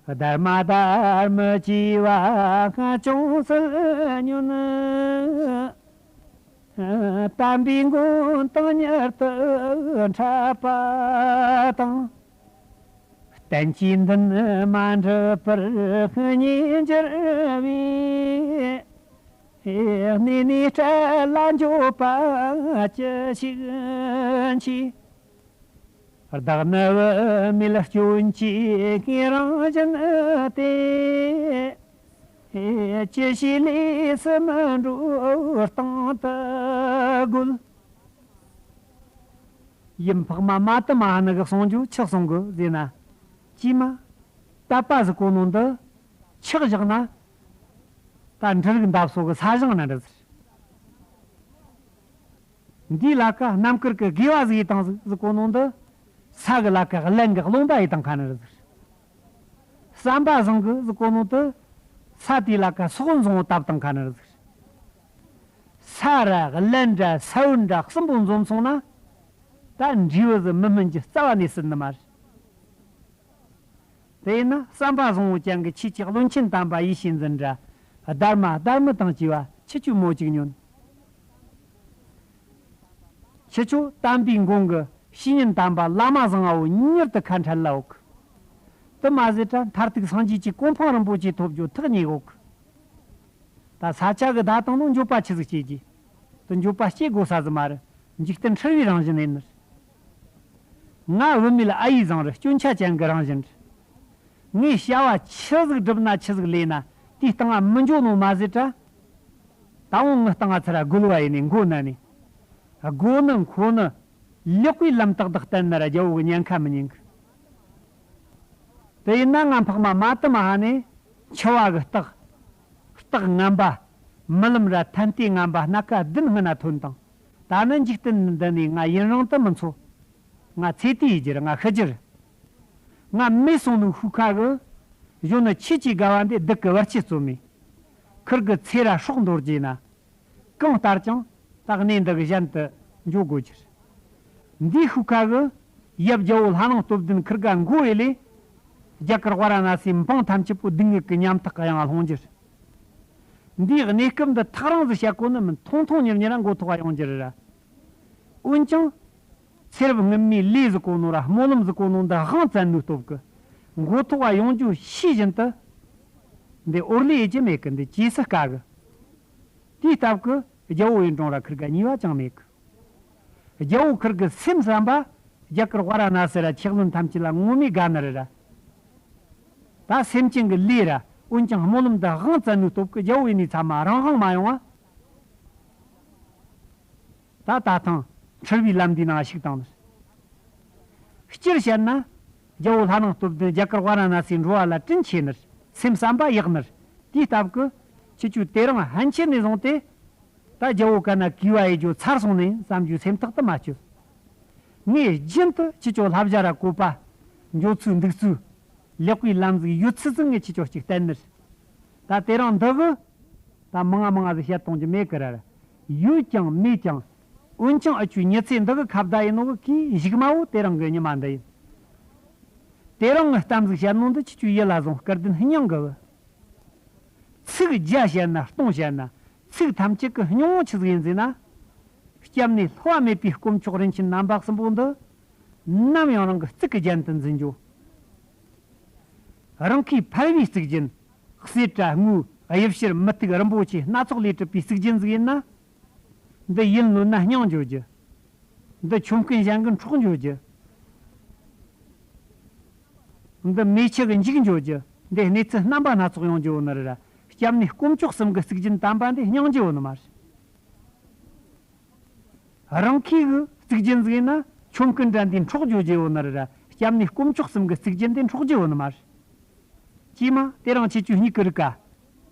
སྡར་མ་སྡར་མི་བཅས་པ་ཅུང་ཟད་ཉོན། དམ་པའི་མགོན་དང་མྱུར་དུ་འཕྲད་པ་དང་། བསྟན་བཅོས་འདི་ནི་མ་འགྲུབ་པར་ཉེས་འགྱུར་བས། གནས་ནས་བྲལ་ལ་འགྱོད་པ་ཅི་ཞིག་མཆིས། བདག་ནི་བུད་མེད་སྐྱོན་གྱི་རང་བཞིན་ཏེ། ཅི་ཞིག་ལས་སུ་མི་འགྲོ་སྟེང་དུ་རྒོལ། ཡུམ་འཕགས་མ་མ་ཏི་མ་ཧ་ནི་གི་གསུང་རྒྱུ་ཆི་གསུང་གི་ཟེར་ན། ཀྱེ་མ། དད་པ་ཟེར་གོ་ནོ་འདི་ཆག་བཞག་ན། ད་འབྲུ་རིགས་འདབ་སོ་གི་ས་ཞིང་ན་འདྲ་ཟེར། འདིའི་ལ་ཀ་རྣམ་དཀར་གི་དགེ་བ་ཟིག་ཡེ་བཏང་ཟིག་ཟེར་གོ་ནོ་འདི། ས་གི་ལ་ཀ་རླན་གི་རློན་པ་ཡེ་བཏང་ཁ་ན་རེད་ཟེར། བསམ་པ་བཟང་གི་ཟེར་གོ་ནོ་དེ། ས་དེའི་ལ་ཀ་སོག་བཟང་བོ་བཏབ་བཏང་ཁ་ན་རེད་ཟེར། ས་ར་རླན་འདྲ་ས་བོན་འདྲ་གསུམ་པོ་འཛོམས་སོང་ན། ད་འབྲས་བུ་ཟིག་མི་སྨིན་གྱི་རྩ་བ་ནས་སྲིད་ནི་མ་རེད། དེས་ན་བསམ་པ་བཟང་བོ་ཅན་གྱི་ཆོས་ཀྱི་བློན་ཆེན་དམ་པ་ཡེ་ཤེས་འཛིན་འདྲ། སྡར་མ་སྡར་མི་དང་བཅས་པ་ཁྱེད་ཆོས་མོ་གཅིག་ཉོན། ཁྱེད་ཆོ་དམ་པའི་མགོན་གྱི་བཤེས་གཉེན་དམ་པ་བླ་མ་བཟང་བོ་མྱུར་དུ་ཁ་འཕྲལ་ལ་འོག། དེ་མ་ཟད་དྲ་མཐར་ཐུག་སངས་རྒྱས་ཀྱི་གོ་འཕང་རིན་པོ་ཆེ་ཐོབ་རྒྱུ་ཐག་ཉེ་འོག། ད་ས་ཆ་གི་བརྡ་དང་ནང་འགྱོད་པ་ཆི་ཟིག་སྐྱེ་རྒྱུ། དེ་འགྱོད་པ་སྐྱེ་དགོས་ས་ཟིག་མ་རེད། འཇིག་རྟེན་འཁྲུལ་བའི་རང་བཞིན་ཡིན་ནི། ང་བུད་མེད་ཨ་ཡེ་བཟང་རེད། སྐྱོན་ཆ་ཅན་གི་རང་བཞིན་རེད། ངས་བྱ་བ་ཆི་ཟིག་བསྒྲུབས་ན་ཆི་ཟིག་ལས་ན་དེའི་སྟེང་ང་མི་འགྱོ་ནོ་མ་ཟད་དྲ། ད་འོང་ངི་སྟེང་ང་ཚུར་ར་རྒོལ་བ་ཡིན་ནས་མགོ་ན་ནས། སྒོ་ནི་མཁོ་ནི། ལེགས་པའི་ལམ་ཏག་ཏག་བསྟན་ན་ར་རྒྱལ་བོ་གི་ཉེན་ཁ་མི་ཉན་གི། དེ་ཡིན་ན་ང་འཕགས་མ་མ་ཏི་མ་ཧ་ནས་འཆི་བ་གི་རྟགས། རྟགས་ངན་པ། རྨི་ལམ་ར་ཐན་ལྟས་ངན་པ་སྣ་ཁ་བདུན་སྔ་ན་ཐོན་དང་། ད་ནི་འཇིག་རྟེན་འདི་ནས་ང་ཡུན་རིང་དུ་མི་འཚོ། ང་ཚེ་དུས་ཡི་རྒྱུར་ང་ཤི་རྒྱུར། ང་མེད་སོང་ནོ་ཤུགས་ཁ་གི། གཞོན་ནུ་ཁྱེད་ཀྱི་དགའ་བ་འདི་སྡུག་གི་བར་ཆད་རྩོམ་མེད། ཁུར་གི་ཚེ་ར་སྲོག་འདོར་རྒྱུ་ན། གང་ལྟར་ཀྱང་ད་གནས་འདི་གི་གཞན་དུ་འགྱོ་དགོས་རྒྱུར། འདིའི་ཤུགས་ཁ་གི། ཡབ་རྒྱལ་བོ་ལྷ་ནང་སྟོབས་ལྡན་ཁུར་ག་མགོ་ཡེ་ལས། རྒྱ་གར་ཝཱ་ར་ཎ་སིའི་འབངས་ཐམས་ཅད་པོ་སྡུག་བསྔལ་གི་ཉམ་ཐག་གི་གཡང་ལྷུང་རྒྱུར། འདིའི་གནས་སྐབས་འདི་ཐག་རིང་ཟིག་བཤད་གོ་ནི་མིན། ཐུང་ཐུང་ཉེར་ཉེར་མགོ་ཐོག་ག་ཡོང་རྒྱུ་རེད་ར། འོན་ཀྱང་། ཚེ་རབས་སྔོན་མའི་ལས་ཟེར་གོ་ནོ་ར་སྨོན་ལམ་ཟེར་གོ་ནོ་འདི་དབང་བཙན་ནོའི་སྟོབས་ཀྱིས། མགོ་ཐོག་ག་ཡོང་རྒྱུ་ཤེས་བཞིན་དུ། འདི་འོར་ལས་ཡེ་རྒྱུ་མེད་གི། འདི་ཇེ་སུ་དཀའ་གི། དེའི་སྟབས་ཀྱིས་རྒྱལ་བོ་ཡི་འབྲོང་ར་ཁུར་ག་ཉེས་པ་ཅང་མེད་གི། རྒྱལ་བོ་ཁུར་གི་སེམས་བསམ་པ། རྒྱ་གར་ཝཱ་ར་ཎ་སི་ར་ཆོས་བློན་ཐམས་ཅད་ལ་ངོ་མས་དགའ་ནི་རེད་ར། ད་སེམས་ཅན་གྱི་ལས་ར། འོན་ཀྱང་སྨོན་ལམ་འདི་དབང་བཙན་ནོའི་སྟོབས་ཀྱིས་རྒྱལ་བོ་ཡི་ནི་ཚ་མ་རང་དབང་མ་ཡོང་བ། ད་ད་ཐེངས་འཁྲུལ་བའི་ལམ་འདིའི་ནང་ཞུགས་བཏང་ནི། སྤྱིར་བཤད་ན། རྒྱལ་བོ་ལྷ་ནང་སྟོབས་ལྡན་རྒྱ་གར་ཝཱ་ར་ཎ་སིའི་འགྲོ་བ་ལ་དྲིན་ཆེ་ནི། སེམས་བསམ་པ་ཡག་ནི། དེའི་སྟབས་ཀྱིས་ཁྱེད་ཆོས་དེ་རིང་ཕན་ཆད་ནས་བཟུང་སྟེ། ད་རྒྱལ་བོ་གན་ན་གུས་པ་ཡེ་རྒྱུ་ཚར་སོང་ནས་བསམ་རྒྱུའི་སེམས་ཐག་ཏུ་མ་ཆོད། ངས་རྒྱུན་དུ་ཁྱེད་ཆོ་བསླབ་བྱ་ར་བཀོད་པ། འགྱོ་ཚུལ་འདུག་ཚུལ། ལེགས་པའི་ལམ་ཟིག་ཡོད་ཚུལ་ཟིག་ངས་ཁྱེད་ཆོ་གཅིག་བསྟན་ནི། ད་དེ་རིང་འདི་གི། ད་མང་ང་མང་ང་ཟིག་བཤད་གཏོང་རྒྱུ་མེད་གི་ར། ཡོད་ཀྱང་མེད་ཀྱང་། འོན་ཀྱང་ཨ་ཆུའི་ཉི་ཚེ་འདི་གི་ཁ་བརྡ་ཡིན་ནོ་གི་གི་གཞུག་མ་བོ་དེ་རིང་གི་ཉི་མ་འདི་ཡིན། དེ་རིང་ངི་གཏམ་ཟིག་བཤད་ནོ་འདི་ཁྱེད་ཆོའི་ཡིད་ལ་བཟུང་སྐུར་ལྡན་སྙིང་གི་བུ། ཚིག་བརྒྱ་བཤད་ན་སྟོང་བཤད་ན་ཚིག་ཐམས་ཅད་ཀྱི་སྙིང་བོ་ཆི་ཟིག་ཡིན་ཟེར་ན། སྐྱབས་གནས་བསླུ་བ་མེད་པའི་དཀོན་མཆོག་རིན་ཆེན་རྣམ་པ་གསུམ་པོ་འདི། ནམ་ཡང་རང་གི་གཙུག་གི་རྒྱན་དུ་འཛིན་རྒྱུ། རང་གིས་ཕལ་བའི་གཙུག་རྒྱན། གསེར་དྲ་དངུལ་དབྱིབས་ཕྱིར་མུ་ཏིག་རིན་པོ་ཆེ་སྣ་ཚོགས་ལས་གྲུབ་པའི་གཙུག་རྒྱན་ཟིག་ཡིན་ན། འདི་ཡིད་ནོན་ན་སྙིང་འགྱོ་རྒྱུ། འདི་ཆོམ་རྐུན་གཞན་གྱི་འཕྲོག་འགྱོ་རྒྱུ། འདི་མེ་ཆུ་གི་འཇིག་འགྱོ་རྒྱུ། འདི་གནས་ཚུལ་རྣམ་པ་སྣ་ཚོགས་ཡོང་རྒྱུ་ཡོད་ནི་རེད་ར། སྐྱབས་གནས་དཀོན་མཆོག་གསུམ་གི་གཙུག་རྒྱན་དམ་པ་འདི་སྙིང་རྗེ་ཡོད་ནི་མ་རེད། རང་གི་གི་གཙུག་རྒྱན་ཟིག་ཡིན་ན་ཆོམ་རྐུན་འདྲ་འདིའི་འཕྲོག་འགྱོ་རྒྱུ་ཡོད་ནི་རེད་ར། སྐྱབས་གནས་དཀོན་མཆོག་གསུམ་གི་གཙུག་རྒྱན་འདི་འཕྲོག་རྒྱུ་ཡོད་ནི་མ་རེད། ཀྱེ་མ་དེ་རིང་ཁྱེད་ཆོས་སྙིང་གི་རུས་ཀ།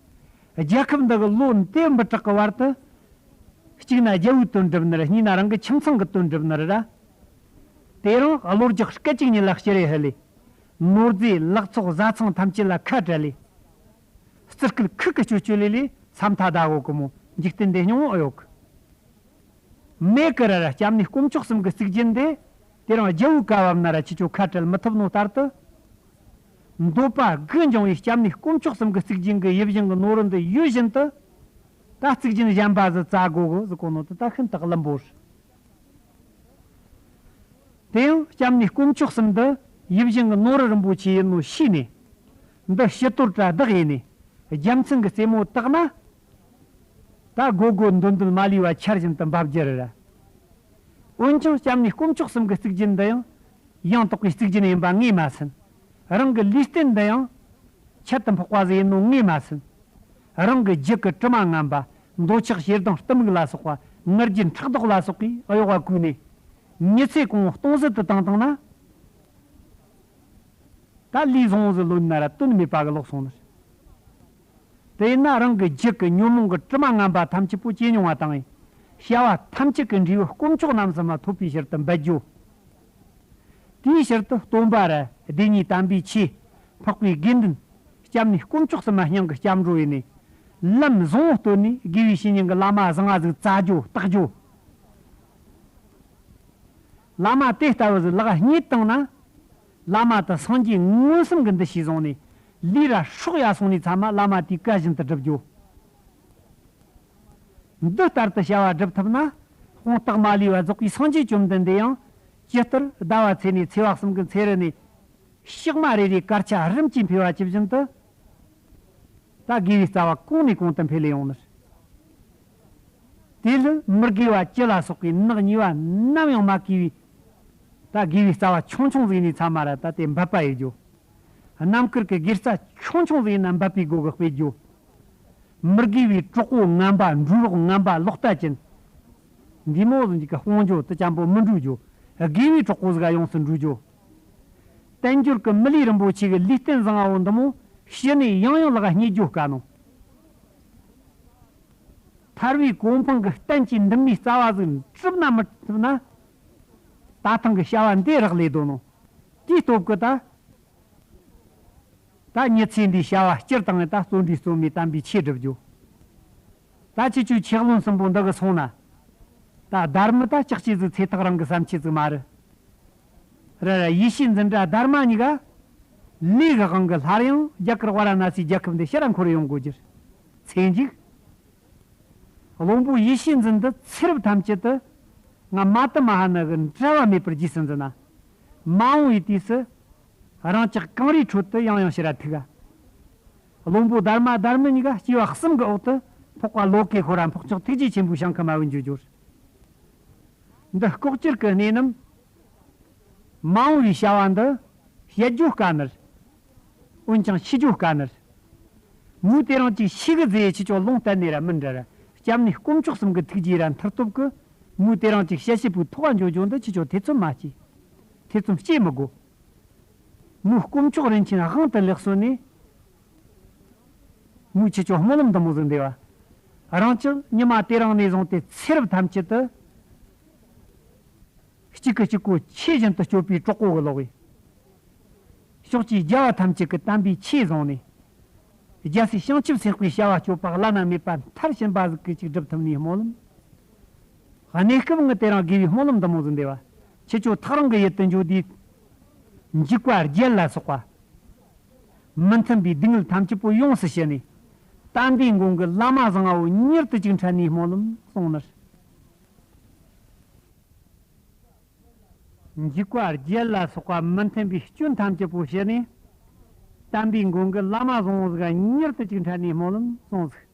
རྒྱལ་ཁབ་འདི་གི་ལོ་འདི་འབུམ་ཕྲག་གི་བར་དུ། གཅིག་ན་རྒྱལ་བོའི་དོན་སྒྲུབ་ནི་རེད། གཉིས་ན་རང་གི་ཁྱིམ་ཚང་གི་དོན་སྒྲུབ་ནི་རེད་ར། དེ་རིང་གློ་རྒྱག་སྐད་ཅིག་ཉིད་ལ་ཕྱི་རེ་ཧི་ལས། ནོར་རྫས་ལག་ཚོགས་བཟའ་ཚང་ཐམས་ཅད་ལ་ཁ་བྲལ་ལས། རྩི་སྐུད་ཁུག་གི་སྤྱོད་སྤྱོད་ལེ་ལེ་ས་མཐའ་ཟླ་གོ་གི་མོ། འཇིག་རྟེན་འདི་སྙིང་བོ་ཨེ་ཡོད་གི། མེད་གི་ར་ར། སྐྱབས་གནས་དཀོན་མཆོག་གསུམ་གི་གཙུག་རྒྱན་འདི། དེ་རིང་རྒྱལ་བོའི་བཀའ་བབས་ན་ར་ཁྱེད་ཆོ་ཁ་བྲལ་མི་ཐུབ་ནོ་ལྟར་དུ། འདོད་པ་དགུ་འབྱུང་བའི་སྐྱབས་གནས་དཀོན་མཆོག་གསུམ་གི་གཙུག་རྒྱན་གི་ཡིད་བཞིན་གི་ནོར་བུ་འདི་ཡོད་བཞིན་དུ། ད་གཙུག་རྒྱན་གཞན་པ་ཟིག་བཙལ་དགོ་གི་ཟེར་གོ་ནོ་དེ་ད་ཤིན་ཏུ་བླུན་པོ་རེད། དེ་ཡང་སྐྱབས་གནས་དཀོན་མཆོག་གསུམ་འདི་ཡིད་བཞིན་གྱི་ནོར་བུ་རིན་པོ་ཆེ་ཡིན་ནོ་ཤེས་ནས། འདི་ཕྱི་དོར་དྲ་བདག་ཡིན་ནས། རྒྱལ་མཚན་གྱི་རྩེ་མོ་བཏགས་ན། ད་དགོས་དགོས་འདོད་འདོད་མ་ལུས་པ་ཆར་བཞིན་དུ་འབབ་རྒྱུ་རེད། འོན་ཀྱང་སྐྱབས་གནས་དཀོན་མཆོག་གསུམ་གྱི་གཙུག་རྒྱན་འདི་ཡང་། ཡང་དག་པའི་གཙུག་རྒྱན་ཡིན་པ་ངོས་མ་ཟིན། རང་གི་ལུས་རྟེན་འདི་ཡང་། ཁྱད་དུ་འཕགས་པ་ཟིག་ཡིན་ནོ་ངོས་མ་ཟིན། རང་གི་རྒྱུད་ཀྱི་དྲི་མ་ངན་པ། འདོད་ཆགས་ཞེ་སྡང་གཏི་མུག་ལ་སོགས་པ། ང་རྒྱལ་ཕྲག་དོག་ལ་སོགས་པའི་གཡོ་བ་བཀོལ་ནས། མི་ཚེ་གང་བོ་སྟོང་ཟད་དུ་བཏང་བཏང་ན། ད་ལུས་བཟང་བོ་ཟིག་ལོན་ན་ར་དོན་མེད་པ་གི་ལོག་སོང་ནི། དེས་ན་རང་གི་རྒྱུད་ཀྱི་ཉོན་མོངས་ཀྱི་དྲི་མ་ངན་པ་ཐམས་ཅད་པོ་ཇེ་ཉུང་བ་དང་། བྱ་བ་ཐམས་ཅད་ཀྱི་འབྲས་བུ་དཀོན་མཆོག་རྣམ་གསུམ་ལ་ཐོབ་པའི་ཕྱིར་དུ་འབད་རྒྱུ། དེའི་ཕྱིར་དུ་སྟོན་པ་ར་སྡེ་གཉིས་དམ་པའི་ཆོས། འཕགས་པའི་དགེ་འདུན། སྐྱབས་གནས་དཀོན་མཆོག་གསུམ་མ་སྙིང་གི་སྐྱབས་འགྲོ་ཡིན་ནས། ལམ་བཟང་བོ་བསྟོད་ནས་དགེ་བའི་བཤེས་གཉེན་གྱི་བླ་མ་བཟང་ང་ཟིག་བཙལ་རྒྱུ་བརྟག་རྒྱུ། བླ་མ་དེ་ལྟ་བུ་ཟིག་ལག་རྙེད་བཏང་ན། བླ་མ་དེ་སངས་རྒྱས་མངོན་སུམ་གྱི་འདུ་ཤེས་བཟུང་ནས། ལུས་ར་སྲོག་ཡར་སོང་ནས་ཚང་མ་བླ་མ་དེའི་བཀའ་བཞིན་དུ་སྒྲུབ་རྒྱུ། འདི་ལྟར་དུ་བྱ་བ་སྒྲུབ་ཐུབ་ན། དཔང་རྟགས་མ་ལུས་པ་རྫོགས་པའི་སངས་རྒྱས་བཅོམ་ལྡན་འདས་ཡང་། ཇི་ལྟར་ཟླ་བ་ཚེས་ནས་ཚེས་པ་གསུམ་གྱི་ཚེ་རུ་ནས། ཞག་མ་རེ་རེའི་སྐར་ཆ་རིམ་གྱིས་འཕེལ་བ་ཇི་བཞིན་དུ། ད་དགེ་བའི་རྩ་བ་གོང་ནས་གོང་དུ་འཕེལ་ལེ་ཡོང་ནི། དེ་ལས་མི་དགེ་བ་བཅུ་ལ་སོགས་པའི་ནག་ཉེས་པ་ནམ་ཡང་མ་གོས་པའི། ད་དགེ་བའི་རྩ་བ་ཆུང་ཆུང་ཟིག་ནས་ཚང་མ་ར་ད་དེ་འབད་པ་ཡེད་རྒྱུ། རྣམ་དཀར་གྱི་དགེ་རྩ་ཆུང་ཆུང་ཟིག་ན་འབད་པའི་སྒོ་གི་སྤེལ་རྒྱུ། མི་དགེ་བའི་གྲོགས་པོ་ངན་པ། འགྲོ་རོགས་ངན་པ། ལོག་ལྟ་ཅན། འདི་མོ་ཟིག་གི་དཔུང་འཇོག་དུ་ཅམ་པོ་མི་འགྲོ་རྒྱུ། དགེ་བའི་གྲོགས་པོ་ཟིག་ག་ཡོངས་སུ་འགྲོ་རྒྱུ། བསྟན་འགྱུར་གྱི་མི་ལུས་རིན་པོ་ཆེ་གི་ལུས་རྟེན་བཟང་བོ་འདི་མོ་ཕྱི་ནས་ཡང་ཡང་ལག་རྙེད་རྒྱུ་དཀའ་ནོ། ཐར་བའི་གོ་འཕང་གི་གཏན་གྱི་འདུན་མའི་རྩ་བ་ཟིག་གྲུབ་ན་མི་ཐུབ་ན། ད་ཐེངས་ཀྱི་བྱ་བ་འདི་རག་ལས་དོ་ནོ། དེའི་སྟོབས་ཀྱིས་ད། ད་མྱི་ཚེ་འདིའི་བྱ་བ་སྤྱིར་བཏང་ད་བརྩོན་འགྲུས་རྩོམ་ནས་དམ་པའི་ཆོས་སྒྲུབ་རྒྱུ། ད་ཁྱེད་ཆོའི་ཆོས་བློན་གསུམ་པོ་འདི་གི་སོང་ན། ད་སྡར་མི་ད་ཅག་ཅིག་ཟིག་ཚེ་ཐག་རིང་གི་བསམ་ཁྱད་ཟིག་མ་རེད། ར་ར་ཡེ་ཤེས་འཛིན་གྲྭ་སྡར་མ་གཉིས་ཀ། ལས་གི་དབང་གིས་སླར་ཡང་རྒྱ་གར་ཝཱ་ར་ཎ་སིའི་རྒྱལ་ཁབ་འདི་ཕྱིར་འཁོར་ཡོང་དགོས་རྒྱུར། ཚེ་འཇིག། བློན་པོ་ཡེ་ཤེས་འཛིན་འདི་ཚེ་རབས་ཐམས་ཅད་དུ། ང་མ་ཏི་མ་ཧ་ན་གི་འབྲལ་བ་མེད་པར་རྗེས་སུ་འཛིན་ན། མ་འོངས་པའི་དུས་སུ། རང་ཅག་གངས་རིའི་ཁྲོད་དུ་ཡང་ཡང་ཕྱིར་ཐུག་ག། བློན་པོ་སྡར་མ་སྡར་མི་གཉིས་ཀ་སྐྱེ་བ་གསུམ་གི་འོག་ཏུ་འཕགས་པ་ལོ་ཀེ་ཁོ་ར་འཕགས་མཆོག་ཐུགས་རྗེ་ཆེན་པོའི་ཞིང་ཁམས་མ་བུད་འགྱོ་རྒྱུར། འདི་ལྐོག་གྱུར་གྱི་གནས་རྣམས། མ་འོངས་པའི་བྱ་བ་འདི་བཤད་རྒྱུ་དཀའ་ནི་རེད། འོན་ཀྱང་ཤེས་རྒྱུ་དཀའ་ནི་རེད། མོས་དེ་རིང་ཅིག་ཤེས་གི་ཟེར་ཁྱེད་ཆོ་ལུང་བསྟན་ནི་ར་མིན་འདྲ་ར། སྐྱབས་གནས་དཀོན་མཆོག་གསུམ་གྱི་ཐུགས་རྗེ་ར་མཐུ་སྟོབས་ཀྱིས། མོས་དེ་རིང་ཅིག་བཤད་བཤད་པོའི་ཐོག་འགྱོ་འགྱོ་འདི་ཁྱེད་ཆོ་ཐེ་ཚོམ་མ་སྐྱེ། ཐེ་ཚོམ་སྐྱེ་མི་དགོས། མོས་དཀོན་མཆོག་རིན་ཆེན་དབང་དུ་ལེགས་གསོལ་ནས། མོས་ཁྱེད་ཆོ་སྨོན་ལམ་འདི་མོ་ཟིག་འདེབས་པ། རང་ཅག་ཉི་མ་དེ་རིང་ནས་བཟུང་སྟེ་ཚེ་རབས་ཐམས་ཅད་དུ། གཅིག་གིས་གཅིག་གོ་ཆོས་བཞིན་དུ་སྤྱོད་པའི་གྲོགས་པོ་གི་ལོག་ཡིན། ཕྱོགས་བཅུའི་རྒྱལ་བ་ཐམས་ཅད་ཀྱི་དམ་པའི་ཆོས་བཟུང་ནས། རྒྱལ་སྲས་བྱང་ཆུབ་སེམས་དཔའི་བྱ་བ་སྤྱོད་པ་བླ་ན་མེད་པ་མཐར་ཕྱིན་པ་ཟིག་གི་ཅིག་སྒྲུབ་ཐུབ་ནིའི་སྨོན་ལམ། གནས་སྐབས་ངས་དེ་རིང་དགེ་བའི་སྨོན་ལམ་འདི་མོ་ཟིག་འདེབས་པ། ཁྱེད་ཆོ་ཐག་རིང་གི་ཡུལ་དུ་འགྱོ་དུས། འཇིགས་པ་བརྒྱད་ལ་སོགས་པ། མི་མཐུན་པའི་སྡུག་བསྔལ་ཐམས་ཅད་པོ་ཡོངས་སུ་ཞི་ནས། དམ་པའི་མགོན་གྱི་བླ་མ་བཟང་བོ་མྱུར་དུ་ཅིག་འཕྲད་ནིའི་སྨོན་ལམ་གསུངས་ནི། འཇིགས་པ་བརྒྱད་ལ་སོགས་པ་མི་མཐུན་པའི་སྐྱོན་ཐམས་ཅད་པོ་ཞི་ནས། དམ་པའི་མགོན་གྱི་བླ་མ་བཟང་བོ་ཟིག་མྱུར་དུ་ཅིག་འཕྲད་ནིའི་སྨོན་ལམ་གསུངས་ཟིག།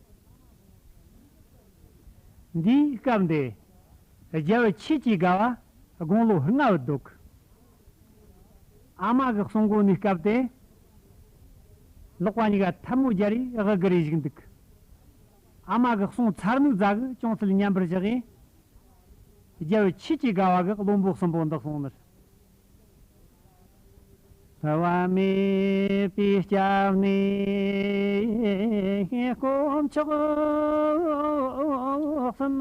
འདིའི་སྐབས་འདི། རྒྱལ་བུ་ཆོས་ཀྱི་དགའ་བ་དགུང་ལོ་ལྔ་བུད་འདུག། ཨ་མ་གི་གསུང་གོ་ནི་སྐབས་དེ། ལག་པ་གཉིས་ཀ་ཐལ་མོ་སྦྱར་རེ་དབུ་སྒུར་རེ་བཞུགས་འདུག། ཨ་མ་གི་གསུང་ཚར་ནུག་ཙ་གི་ཅུང་ཟད་མཉམ་པར་བཞག་གི། རྒྱལ་བུ་ཆོས་ཀྱི་དགའ་བ་གི་བློན་པོ་གསུམ་པོ་འདི་གསུངས་ནི། འཁྲུལ་བ་མེད་པའི་སྐྱབས་གནས་དཀོན་མཆོག་གསུམ།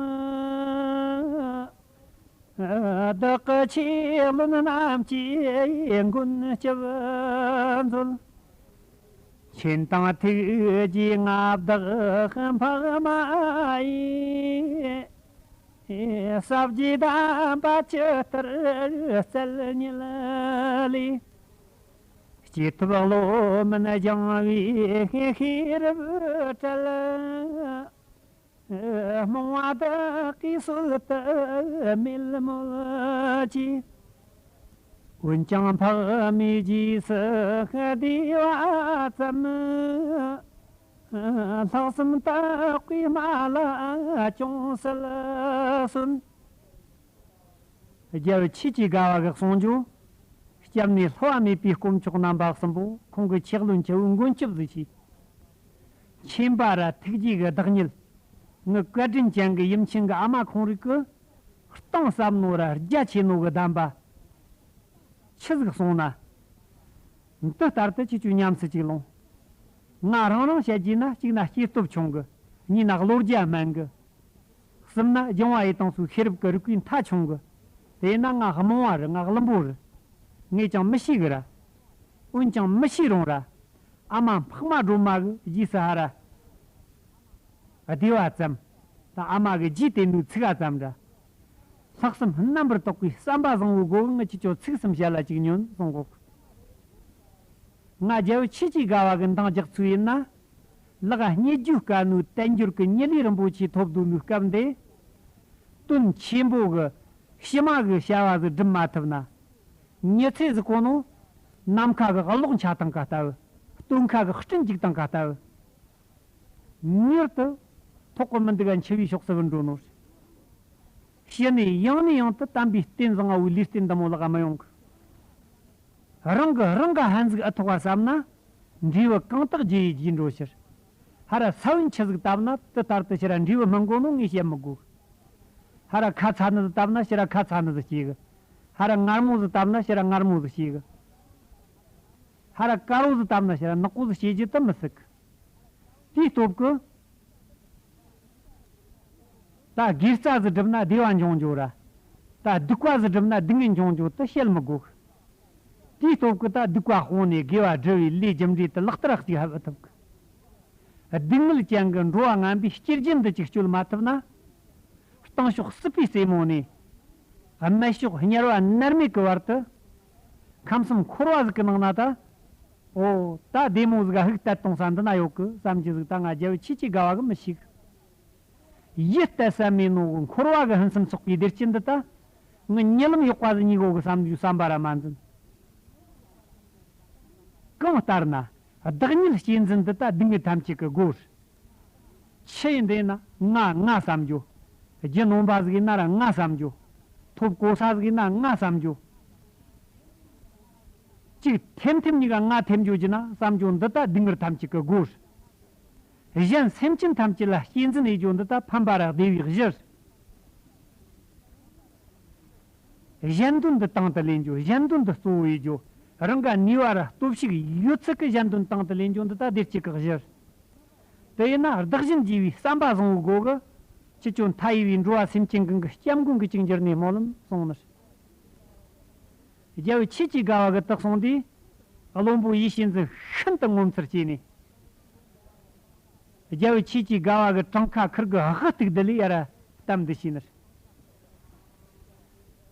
བདག་གི་ཆོས་བློན་རྣམས་ཀྱི་མགོན་སྐྱབས་མཛོད། ཆེན་དང་ཐུགས་རྗེའི་མངའ་བདག་འཕགས་མ་ཡིས། ཟབ་རྒྱས་གདམས་པ་ཇི་ལྟར་སྩལ་ཉིད་ལས། སྐྱེས་ཐོབ་བློ་དམན་སྦྱངས་པའི་ཤེས་རབ་བྲལ། རྨོངས་པ་དག་གིས་སྲོལ་ལྟར་མེད་མོད་ཀྱི། འོན་ཀྱང་འཕགས་མའི་རྗེས་སུ་བདེ་བ་ཙམ། ལྷག་བསམ་དག་པའི་མ་ལ་ཅུང་ཟད་གསོན། རྒྱལ་བུ་ཆོས་ཀྱི་དགའ་བ་གི་གསུང་རྒྱུ། སྐྱབས་གནས་བསླུ་བ་མེད་པའི་དཀོན་མཆོག་རྣམ་པ་གསུམ་པོ་ཁོང་གི་ཆེ་བློན་ཆེ་བོའི་མགོན་སྐྱབས་སུ་མཆི། མཁྱེན་པ་ར་ཐུགས་རྗེ་གི་བདག་ཉིད། ངའི་བཀའ་དྲིན་ཅན་གི་ཡུམ་ཆེན་གི་ཨ་མ་ཁོང་རིགས་ཀྱི་གཏིང་ཟབ་ནོ་ར་རྒྱ་ཆེ་ནོ་གི་གདམས་པ། ཆི་ཟིག་གསུངས་ན། འདི་ལྟར་དུ་ཁྱེད་ཆོས་ཉམས་སུ་ཅིག་ལོངས། ང་རང་རང་བཤད་རྒྱུ་ན་གཅིག་ན་སྐྱེས་སྟོབས་ཆུང་གི། གཉིས་ན་བློ་རྒྱ་དམན་གི། གསུམ་ན་སྦྱང་བ་ཡི་དང་སུ་ཤེས་རབ་ཀྱི་རིག་པའི་མཐའ་ཆུང་གི། དེས་ན་ང་རྨོངས་པ་རེད། ང་བླུན་པོ་རེད། ངས་ཀྱང་མི་ཤེས་གི་ར། འོན་ཀྱང་མི་ཤེས་རུང་ར། ཨ་མ་འཕགས་མ་སྒྲོལ་མ་གི་རྗེས་སུ་ཧ་ར། བདེ་བ་ཙམ། ད་ཨ་མ་གི་རྗེས་དེ་ནུ་ཚིག་ག་ཙམ་ར། ལྷག་བསམ་རྣམ་པར་དག་པའི་བསམ་པ་བཟང་བོའི་སྒོ་གི་ངི་ཁྱེད་ཆོ་ཚིག་གསུམ་བཤད་ལ་ཅིག་ཉོན་གསུང་གོ། ང་རྒྱལ་བུ་ཆོས་ཀྱི་དགའ་བ་གི་འདང་རྒྱག་ཚུལ་ཡིན་ན། ལག་སྙེ་རྒྱུ་དཀའ་ནུས་དལ་འབྱོར་གི་ཉི་ལི་རིན་པོ་ཆེ་ཐོབ་འདུག་ནུས་སྐབས་འདི། དོན་ཆེན་པོ་གི་ཕྱི་མ་གི་བྱ་བ་ཟིག་སྒྲུབ་མ་ཐུབ་ན། ཉི་ཚེ་ཟིག་གོ་ནོ། ནམ་མཁའ་གི་གློག་འཆར་སྟངས་ཀ་ལྟ་བུ། སྟོན་ཁ་གི་སྤྲིན་འཇིག་སྟངས་ཀ་ལྟ་བུ། མྱུར་དུ་ཐོག་གི་མི་འདུག་ག་འཆི་བའི་ཕྱོགས་སུ་བུད་འགྲོ་ནོ། ཕྱི་ནས་ཡང་ནས་ཡང་དུ་དམ་པའི་རྟེན་བཟང་བོའི་ལུས་རྟེན་འདི་མོ་ལག་ག་མི་ཡོང་གི། རང་གི་རང་ག་ཧན་ཟིག་ཨེ་ཐོག་ག་བསམ་ན། འབྲས་བུ་གང་དག་རྒྱུ་ཡི་རྒྱུ་འགྲོ་ཕྱིར། ཧ་ར་ས་བོན་ཆི་ཟིག་བཏབ་ན་དེ་ལྟར་དུ་ཕྱིར་འབྲས་བུ་སྨིན་གོ་ནོ་ངས་བཤད་མི་དགོས། ཧ་ར་ཁ་ཚ་ནི་ཟིག་བཏབ་ན་ཕྱིར་ཁ་ཚ་ནི་ཟིག་སྐྱེ་གི། ཧ་ར་མངར་མོ་ཟིག་བཏབ་ན་ཕྱིར་མངར་མོ་ཟིག་སྐྱེ་གི། ཧ་ར་དཀར་བོ་ཟིག་བཏབ་ན་ཕྱིར་ནག་པོ་ཟིག་སྐྱེ་རྒྱུ་དེ་མི་སྲིད་གི། དེའི་སྟོབས་ཀྱིས། ད་དགེ་རྩ་ཟིག་བསྒྲུབ་ན་བདེ་བ་འབྱུང་རྒྱུ་ར། ད་སྡིག་པ་ཟིག་བསྒྲུབ་ན་སྡུག་བསྔལ་འབྱུང་རྒྱུ་དེ་བཤད་མི་དགོས། དེའི་སྟོབས་ཀྱིས་ད་སྡིག་པ་སྤོང་ནས་དགེ་བ་སྒྲུབ་པའི་ལས་རྒྱུ་འབྲས་དེ་ལག་བསྟར་ཅིག་ཧ་གོ་ཐུབ་གི། སྡུག་བསྔལ་ཅན་གྱི་འགྲོ་བ་ངན་པའི་སྐྱེ་རྒྱུན་འདི་ཅིག་གཅོད་མ་ཐུབ་ན། སྟེང་ཕྱོགས་སྲིད་པའི་རྩེ་མོ་ནས། རྨད་ཕྱོགས་དམྱལ་བ་མནར་མེད་ཀྱི་བར་དུ། ཁམས་གསུམ་འཁོར་བ་ཟིག་གི་ནང་ན་ད། ཨོ། ད་བདེ་མོ་ཟིག་ག་ཧིག་གཏད་གཏོང་ས་འདི་ན་ཡོད་གི་བསམ་གྱི་ཟིག་ད་ང་རྒྱལ་བུ་ཆོས་ཀྱི་དགའ་བ་གི་མི་ཤེས་གི། ཡིད་གཏད་ས་མེད་ནོ་གི་འཁོར་བ་གི་ཕུན་སུམ་ཚོགས་པའི་བདེ་སྐྱིད་འདི་ད། ངི་གཉིད་ལམ་ཡག་པ་ཟིག་གཉིད་གོ་གི་བསམ་རྒྱུ་བསམ་པ་ར་མ་འཛིན། གང་ལྟར་ན། བདག་ཉིད་གཅེས་འཛིན་འདི་ད་སྡུག་བསྔལ་ཐམས་ཅད་ཀྱི་སྒོ་རེད། ཆི་ཡིན་དེ་ན་ང་ང་བསམ་རྒྱུ། རྒྱུ་ནོམ་པ་ཟིག་ཡིན་ན་ར་ང་བསམ་རྒྱུ། ཐོབ་གོ་ས་ཟིག་ཡིན་ན་ང་བསམ་རྒྱུ། གཅིག་ཐེམ་ཐེམ་གཉིས་ཀ་ང་ཐེམ་རྒྱུ་བགྱིས་ན་བསམ་རྒྱུ་འདི་ད་སྡུག་བསྔལ་ཐམས་ཅད་ཀྱི་སྒོ་རེད། གཞན་སེམས་ཅན་ཐམས་ཅད་ལ་གཅེས་འཛིན་ཡེད་རྒྱུ་འདི་ད་ཕན་པ་ར་བདེ་བའི་གཞི་རེད། གཞན་དོན་འདི་དང་དུ་ལེན་རྒྱུ། གཞན་དོན་འདི་གཙོ་བོ་ཡེད་རྒྱུ། རང་ག་ནུས་པ་ར་སྟོབས་ཤུགས་ཡོད་ཚད་ཀྱི་གཞན་དོན་དང་དུ་ལེན་རྒྱུ་འདི་ད་བདེ་སྐྱིད་ཀྱི་གཞི་རེད། དེ་ཡིན་ན་བདག་གཞན་བརྗེ་བའི་བསམ་པ་བཟང་བོའི་སྒོ་གི། ཁྱེད་ཆོ་མཐའ་ཡས་པའི་འགྲོ་བ་སེམས་ཅན་ཀུན་གྱི་སྐྱབས་མགོན་གྱི་ཅིག་འགྱུར་ནས་སྨོན་ལམ་གསུངས་ནི། རྒྱལ་བུ་ཆོས་ཀྱི་དགའ་བ་གི་དག་སོང་དུས། བློན་པོ་ཡིད་བཞིན་ཟིག་ཤིན་ཏུ་ངོ་མཚར་སྐྱེས་ནས། རྒྱལ་བུ་ཆོས་ཀྱི་དགའ་བ་གི་བྲང་ཁ་ཁུར་གི་དབུ་གཏུག་འདི་ལས་ཡར་གཏམ་འདི་བྱས་ནི།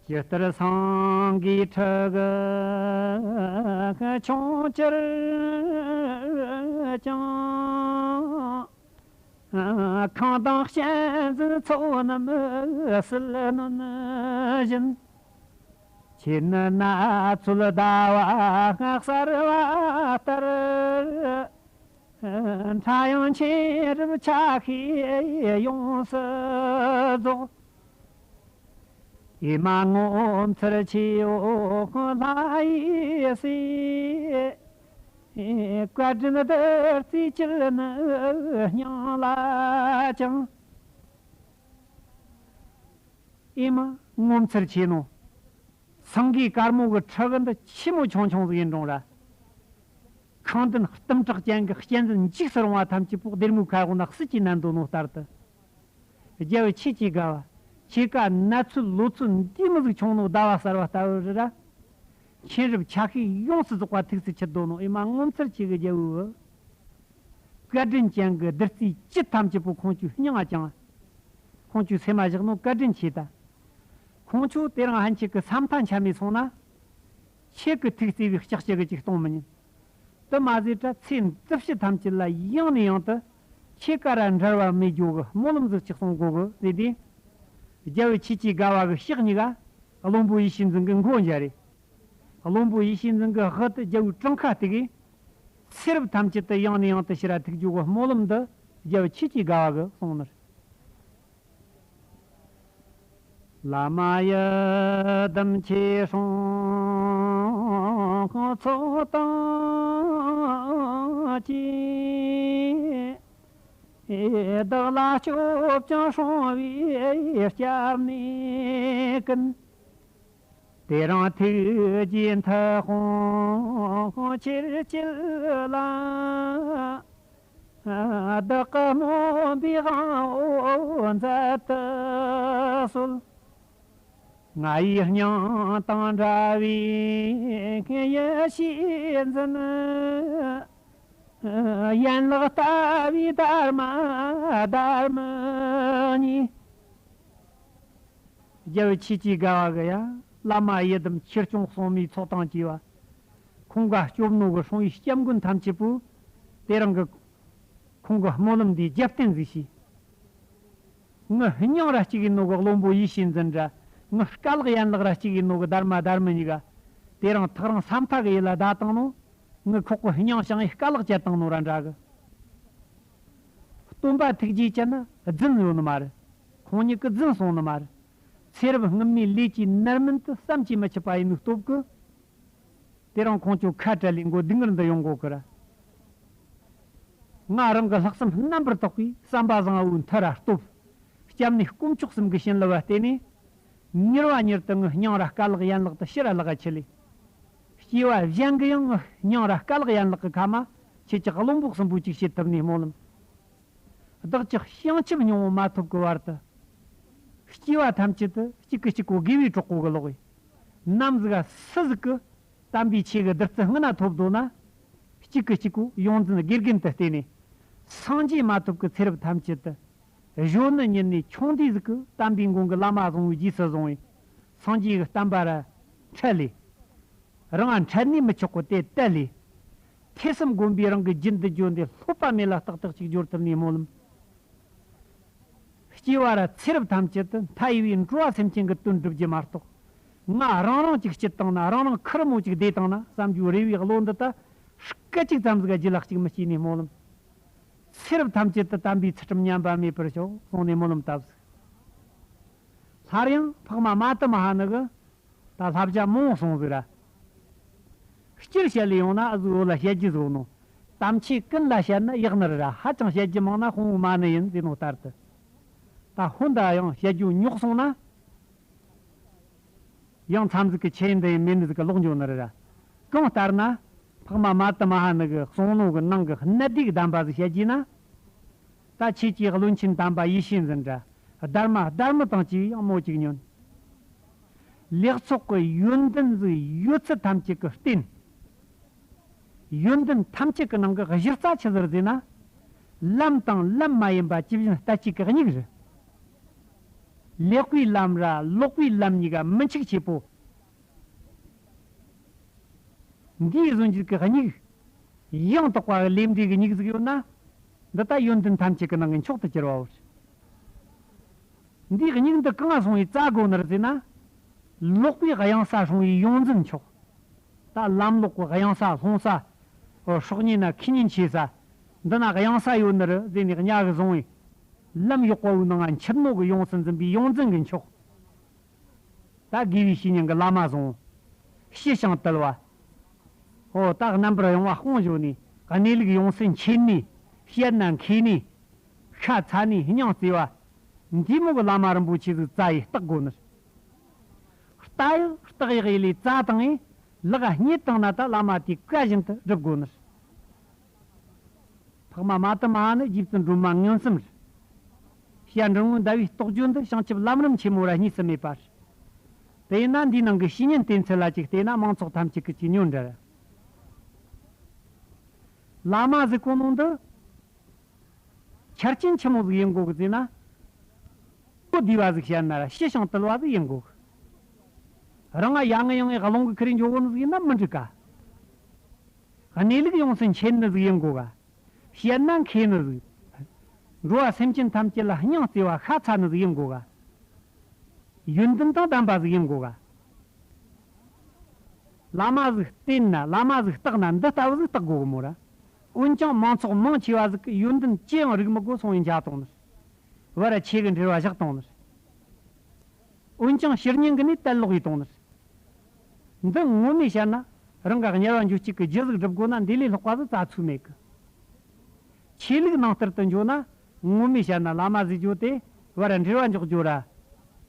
ཇི་ལྟར་སེང་གེའི་ཁྲི་གི་ཆུང་ཅིར་ཀྱང་། ཁང་དང་གཅན་གཟན་མཚོ་རྣམས་བསིལ་ནོན་བཞིན། ཁྱེད་ནི་ན་ཚོད་ཟླ་བ་གསར་བ་ལྟར། ཕྲ་ཡང་མཁྱེན་རབ་ཆ་ཤས་ཡོངས་སུ་རྫོགས། ཨེ་མ་ངོ་མཚར་ཆེའོ་ལྷ་ཡི་སྲས། བཀའ་དྲིན་བདུད་རྩིའི་བཅུད་ནི་སྙིང་ལ་བཅངས། ཨེ་མ་ངོ་མཚར་ཆེ་ནོ། སེང་གེ་དཀར་མོ་གི་ཁྲི་གི་འདི་ཆེ་མོ་ཆུང་ཆུང་ཟིག་ཡིན་རུང་ར། ཁང་ལྡན་གཏུམ་དྲག་ཅན་གྱི་གཅན་གཟན་འཇིགས་སུ་རུང་བ་ཐམས་ཅད་པོ་སྡེར་མོའི་ཁ་འོག་ན་སྲིད་ཀྱིས་མནན་འདོད་ནོ་ལྟར་དུ། རྒྱལ་བུ་ཆོས་ཀྱི་དགའ་བ། ཁྱེད་ཀ་ན་ཚོད་ལོ་ཚོད་འདི་མོ་ཟིག་ཆུང་ནོ་ཟླ་བ་གསར་བ་ལྟ་བུ་རེད་ར། མཁྱེན་རབ་ཆ་ཤས་ཡོངས་སུ་རྫོགས་པ་ཐུགས་སུ་ཆུད་འདོད་ནོ་ཨེ་མ་ངོ་མཚར་ཆེ་གི་རྒྱལ་བུ། བཀའ་དྲིན་ཅན་གྱི་བདུད་རྩིའི་བཅུད་ཐམས་ཅད་པོ་ཁོང་ཚོའི་སྙིང་ང་བཅངས། ཁོང་ཚོའི་སེམས་མ་བཞག་ནོ་བཀའ་དྲིན་ཆེ་ད། ཁོང་ཚོ་དེ་རིང་ཕན་ཆད་ཀྱི་ས་མཐའ་འཁྱམས་མེད་སོང་ན། ཁྱེད་ཀྱི་ཐུགས་བརྩེ་བའི་ལྕགས་ཀྱུ་གི་ཅིག་གཏོང་མི་ཉན། དུ་མ་ཟད་དྲ་ཚེ་འདི་ཕྱི་ཐམས་ཅད་ལ་ཡང་ནས་ཡང་དུ་ཁྱེད་ཀ་ར་འབྲལ་བ་མེད་རྒྱུ་གི་སྨོན་ལམ་ཟིག་ཅིག་གཏོང་དགོ་གི་ཟེར་ཏེ། རྒྱལ་བུ་ཆོས་ཀྱི་དགའ་བ་གི་ཕྱག་གཉིས་ཀ་བློན་པོ་ཡིད་བཞིན་འཛིན་གི་མགོ་མཇལ་རེ། བློན་པོ་ཡིད་བཞིན་འཛིན་གི་དབུ་དུ་རྒྱལ་བུའི་བྲང་ཁ་གཏུགས་གི། ཚེ་རབས་ཐམས་ཅད་དུ་ཡང་ནས་ཡང་དུ་ཕྱིར་ར་ཐུག་རྒྱུ་གི་སྨོན་ལམ་འདི་རྒྱལ་བུ་ཆོས་ཀྱི་དགའ་བ་གི་གསུངས་ནི། བླ་མ་ཡི་དམ་ཆོས་སྲུང་ཚོགས་དང་བཅས། བདག་ལ་སྐྱོབ་ཅིང་སྲུང་བའི་སྐྱབས་གནས་ཀུན། དེ་རིང་ཐུགས་རྗེའི་མཐུ་དཔུང་ཆེར་བསྐྱེད་ལ། བདག་གི་སྨོན་པའི་དབང་པོ་མཛད་དུ་གསོལ། ང་ཡི་སྙིང་དང་འདྲ་བའི་ཡེ་ཤེས་འཛིན། ཡན་ལག་ལྟ་བུའི་དར་མ་དར་མ་ཉིད། རྒྱལ་བུ་ཆོས་ཀྱི་དགའ་བ་གི་ཡ། བླ་མ་ཡི་དམ་ཆོས་སྐྱོང་སྲུང་མའི་ཚོགས་དང་བཅས་པ། ཁོང་ག་སྐྱོབ་ནོ་གི་སྲུང་བའི་སྐྱབས་མགོན་ཐམས་ཅད་པོ། དེ་རིང་གི་ཁོང་གི་སྨོན་ལམ་འདིའི་རྒྱབ་རྟེན་ཟིག་བྱས། ངི་སྙིང་ར་གཅིག་ཡིན་ནོ་གི་བློན་པོ་ཡིད་བཞིན་འཛིན་དྲ། ངི་རྐང་ལག་ཡན་ལག་ར་གཅིག་ཡིན་ནོ་གི་དར་མ་དར་མ་གཉིས་ཀ། དེ་རིང་ཐག་རིང་ས་མཐའ་གི་ཡུལ་ལ་བདའ་བཏང་ནོ། ངི་ཁོག་གི་སྙིང་བཤང་ཡི་རྐང་ལག་བཅད་བཏང་ནོ་ར་འདྲ་གི། སྟོན་པ་ཐུགས་རྗེ་ཅན་ནི་རྫུན་ཡོད་ནི་མ་རེད། ཁོང་ཉིད་ཀྱིས་རྫུན་གསུངས་ནི་མ་རེད། ཚེ་རབས་སྔོན་མའི་ལས་ཀྱི་ནར་མིན་དུ་བསམ་གྱིས་མི་ཁྱབ་པ་ཡིན་ནི་སྟོབས་ཀྱིས། དེ་རིང་ཁོང་ཚོ་ཁ་བྲལ་ལས་མགོ་སྡུག་ངར་འདི་ཡོང་གོ་གི་ར། ང་རང་གི་ལྷག་བསམ་རྣམ་པར་དག་པའི་བསམ་པ་བཟང་བོའི་མཐུ་ར་སྟོབས། སྐྱབས་གནས་དཀོན་མཆོག་གསུམ་གྱི་བྱིན་རླབས་བ་བརྟེན་ནས། མྱུར་བ་མྱུར་དུ་ངི་སྙིང་ར་རྐང་ལག་ཡན་ལག་ཏུ་ཕྱིར་ར་ལག་ག་ཆི་ལེ། སྐྱེ་བ་གཞན་གྱི་ཡང་ངི་སྙིང་ར་རྐང་ལག་ཡན་ལག་གི་ཁ་མ་ཁྱེད་ཀྱི་བློན་པོ་གསུམ་པོ་ཅིག་བྱེད་ཐུབ་ནས་སྨོན་ལམ། བདག་ཅག་བྱང་ཆུབ་སྙིང་པོ་མ་ཐོབ་ཀྱི་བར་དུ། སྐྱེ་བ་ཐམས་ཅད་དུ་གཅིག་གིས་གཅིག་གོ་དགེ་བའི་གྲོགས་པོ་གི་ལོག་ཡིན། ནམ་ཟིག་ག་སུ་ཟིག་གིས་དམ་པའི་ཆོས་ཀྱི་བདུད་རྩི་སྔུན་ན་ཐོབ་འདོད་ན། གཅིག་གིས་གཅིག་གོ་ཡོངས་འཛིན་དགེ་རྒན་དུ་བསྟེན་ནས། སངས་རྒྱས་མ་ཐོབ་ཀྱི་ཚེ་རབས་ཐམས་ཅད་དུ། གཞོན་ནུ་ཉིད་ནས་ཆུང་དུས་ཟིག་གི་དམ་པའི་མགོན་གྱི་བླ་མ་བཟང་བོའི་རྗེས་སུ་བཟུང་བས། སངས་རྒྱས་ཀྱི་བསྟན་པ་ར་འཕྲལ་ལས། རང་ང་འཕྲལ་ནས་མི་ཆོག་གོ་དེ་དལ་ལས། ཐོས་བསམ་སྒོམ་པའི་རང་གི་རྒྱུད་འདི་བརྗོད་འདི་སློབ་པ་མེད་ལ་ཏག་ཏག་ཅིག་སྦྱོར་ཐུབ་ནས་སྨོན་ལམ། སྐྱེ་བ་ར་ཚེ་རབས་ཐམས་ཅད་དུ་མཐའ་ཡས་པའི་འགྲོ་བ་སེམས་ཅན་གྱི་དོན་སྒྲུབ་རྒྱུ་མ་གཏོགས། ང་རང་རང་ཅིག་སྐྱིད་བཏང་ན་རང་རང་ཁུར་མོ་ཅིག་བདེ་བཏང་ན་བསམ་རྒྱུ་རེ་བའི་བློ་འདི་ད་སྐད་ཅིག་ཙམ་ཟིག་རྒྱུད་ལ་གཅིག་མི་སྐྱེས་ནས་སྨོན་ལམ། ཚེ་རབས་ཐམས་ཅད་དུ་དམ་པའི་ཚུལ་ཁྲིམས་ཉམས་པ་མེད་པར་ཤོག་གསུངས་ནས་སྨོན་ལམ་བཏབ་ཟིག། སླར་ཡང་འཕགས་མ་མ་ཏི་མ་ཧ་ནུ་གི། ད་བསླབ་བྱ་མང་སོང་ཟིག་ར། སྤྱིར་བཤད་ལས་ཡོང་ན་ཨ་ཟུག་འོ་ལ་བཤད་རྒྱུ་ཟིག་ནོ། དམ་ཆོས་ཀུན་ལ་བཤད་ན་ཡག་ནི་རེད་ར། ཧ་ཅང་བཤད་རྒྱུ་མང་ན་དཔུང་བོ་མ་ནི་ཡིན་ཟེར་ནོ་ལྟར་དུ། ད་ཧོན་ད་ཡང་བཤད་རྒྱུ་ཉོག་སོང་ན། ཡང་མཚམས་ཟིག་གི་ཆེ་འདི་ཡིན་མེད་ནི་ཟིག་གི་ལོག་འགྱོ་ནི་རེད་ར། གང་ལྟར་ན། འཕགས་མ་མ་ཏི་མ་ཧ་ནུ་གི་གསུང་ནོ་གི་ནང་གི་གནད་བསྡུས་གདམས་པ་ཟིག་བཤད་རྒྱུ་ན། ད་ཁྱེད་ཀྱིས་བློན་ཆེན་དམ་པ་ཡེ་ཤེས་འཛིན་དྲ། སྡར་མ་སྡར་མི་དང་བཅས་ཡང་མོ་གཅིག་ཉོན། ལེགས་ཚོགས་ཀྱི་ཡོན་ཏན་ཟིག་ཡོད་ཚད་ཐམས་ཅད་ཀྱི་རྟེན། ཡོན་ཏན་ཐམས་ཅད་ཀྱི་ནང་གི་གཞི་རྩ་ཆི་ཟིག་རེད་ཟེར་ན། ལམ་དང་ལམ་མ་ཡིན་པ་ཇི་བཞིན་ལྟ་བཅས་ཀྱི་མྱིག་རེད། ལེགས་པའི་ལམ་ར་ལོག་པའི་ལམ་གཉིས་ཀ་མི་འཆུག་བྱེད་པོ། འདིའི་བཟོ་འཇུག་གི་མྱིག་ཡང་དག་པ་ལས་འབྲས་ཀྱི་མྱིག་ཟིག་ཡོད་ན། འདི་ལྟ་ཡོན་ཏན་ཐམས་ཅད་ཀྱི་ནང་གི་མཆོག་ཏུ་གྱུར་བའོ། འདིའི་མྱིག་འདི་གང་ང་སོང་བའི་རྩ་དགོ་ནི་རེད་ཟེར་ན། ལོག་པའི་གཡང་ས་སྲུང་བའི་ཡོངས་འཛིན་མཆོག། ད་ལམ་ལོག་གི་གཡང་ས་ལྷུང་ས། སྲོག་ཉེན་ན་ཁེ་ཉེན་ཆེ་ས། འདི་ན་གཡང་ས་ཡོད་ནི་རེད་ཟེར་ནས་གཉའ་གི་བཟུང་བའི། ལམ་གཡོག་པ་བོའི་ནང་ང་འཆི་ནོ་གི་ཡོངས་སུ་འཛིན་པའི་ཡོངས་འཛིན་གྱི་མཆོག། ད་དགེ་བའི་བཤེས་གཉེན་གྱི་བླ་མ་བཟང་། ཞི་ཞིང་དུལ་བ། ཨོ་ད་རྣམ་པར་གཡེང་བ་སྤོང་བྱོས་ནས་གནས་ལུགས་ཡོངས་སུ་མཁྱེན་ནས་བཤད་ན་མཁས་ནས་ཤ་ཚ་ནས་སྙིང་བརྩེ་བ། འདི་མོ་གི་བླ་མ་རིན་པོ་ཆེ་ཟིག་བཙལ་ཡི་བརྟག་དགོ་ནི། རྟ་ཡི་བརྟག་ཡག་ཡི་ལས་བཙལ་བཏང་ངས་ལག་རྙེད་བཏང་ན་ད་བླ་མ་དེ་བཀའ་བཞིན་དུ་སྒྲུབ་དགོ་ནི། འཕགས་མ་མ་ཏི་མ་ཧ་ནི་རྗེ་བཙུན་སྒྲོལ་མ་མངོན་སུམ་རེད། བཤད་འབྲིང་བོ་ཟླ་བའི་རྟོགས་བརྗོད་འདི་བྱང་ཆུབ་ལམ་རིམ་ཆེན་མོ་ར་གཉིས་སུ་མེད་པ་རེད། དེས་ན་འདིའི་ནང་གི་བཤེས་གཉེན་བསྟེན་ཚུལ་ལ་ཅིག་བལྟས་ན་མང་ཚོགས་ཐམས་ཅད་ཀྱིས་ཅིག་ཉོན་འདྲ། བླ་མ་ཟེར་གོ་ནོ་འདི། ཆ་རྐྱེན་ཆི་མོ་ཟིག་ཡིན་དགོ་གི་ཟེར་ན། གོ་བདེ་བ་ཟིག་བཤད་ན་ར་ཞི་ཞིང་དུལ་བ་ཟིག་ཡིན་དགོ་གི། རང་ང་ཡ་ང་ཡང་ངའི་རླུང་གི་ཁུར་འཇོག་གོ་ནི་ཟིག་ཡིན་ན་མི་འགྲིག་ག། གནས་ལུགས་ཡོངས་སུ་མཁྱེན་ནི་ཟིག་ཡིན་དགོ་ག། བཤད་ན་མཁས་ནི་ཟིག། འགྲོ་བ་སེམས་ཅན་ཐམས་ཅད་ལ་སྙིང་བརྩེ་བ་ཤ་ཚ་ནི་ཟིག་ཡིན་དགོ་ག། ཡོན་ཏན་དང་ལྡན་པ་ཟིག་ཡིན་དགོ་ག། བླ་མ་ཟིག་བསྟེན་ན་བླ་མ་ཟིག་བརྟག་ན་འདི་ལྟ་བུ་ཟིག་བརྟག་དགོ་གི་མོ་ར། འོན་ཀྱང་མང་ཚོགས་མང་ཆེ་བ་ཟིག་གི་ཡོན་ཏན་ཅི་ཡང་རིག་མི་དགོ་སོང་ཡིན་ཆ་གཏོང་ནི། བར་ཆད་གི་འབྲེལ་བ་བཞག་གཏོང་ནི། འོན་ཀྱང་ཕྱིར་ཉིན་གི་ནས་དལ་ལོག་ཡིས་གཏོང་ནི། འདི་ངོ་མས་བཤད་ན་རང་ག་དམྱལ་བ་འགྱོ་གཅིག་གི་རྒྱུ་ཟིག་སྒྲུབ་དགོ་ན་འདི་ལས་ལྷག་པ་ཟིག་རྩ་ཚུགས་མེད་གི། ཆོས་ལུགས་ནང་ལྟར་དུ་འགྱོ་ན་ངོ་མས་བཤད་ན་བླ་མ་ཟེར་རྒྱུ་དེ་བར་འབྲེལ་བ་འཇོག་རྒྱུ་ར།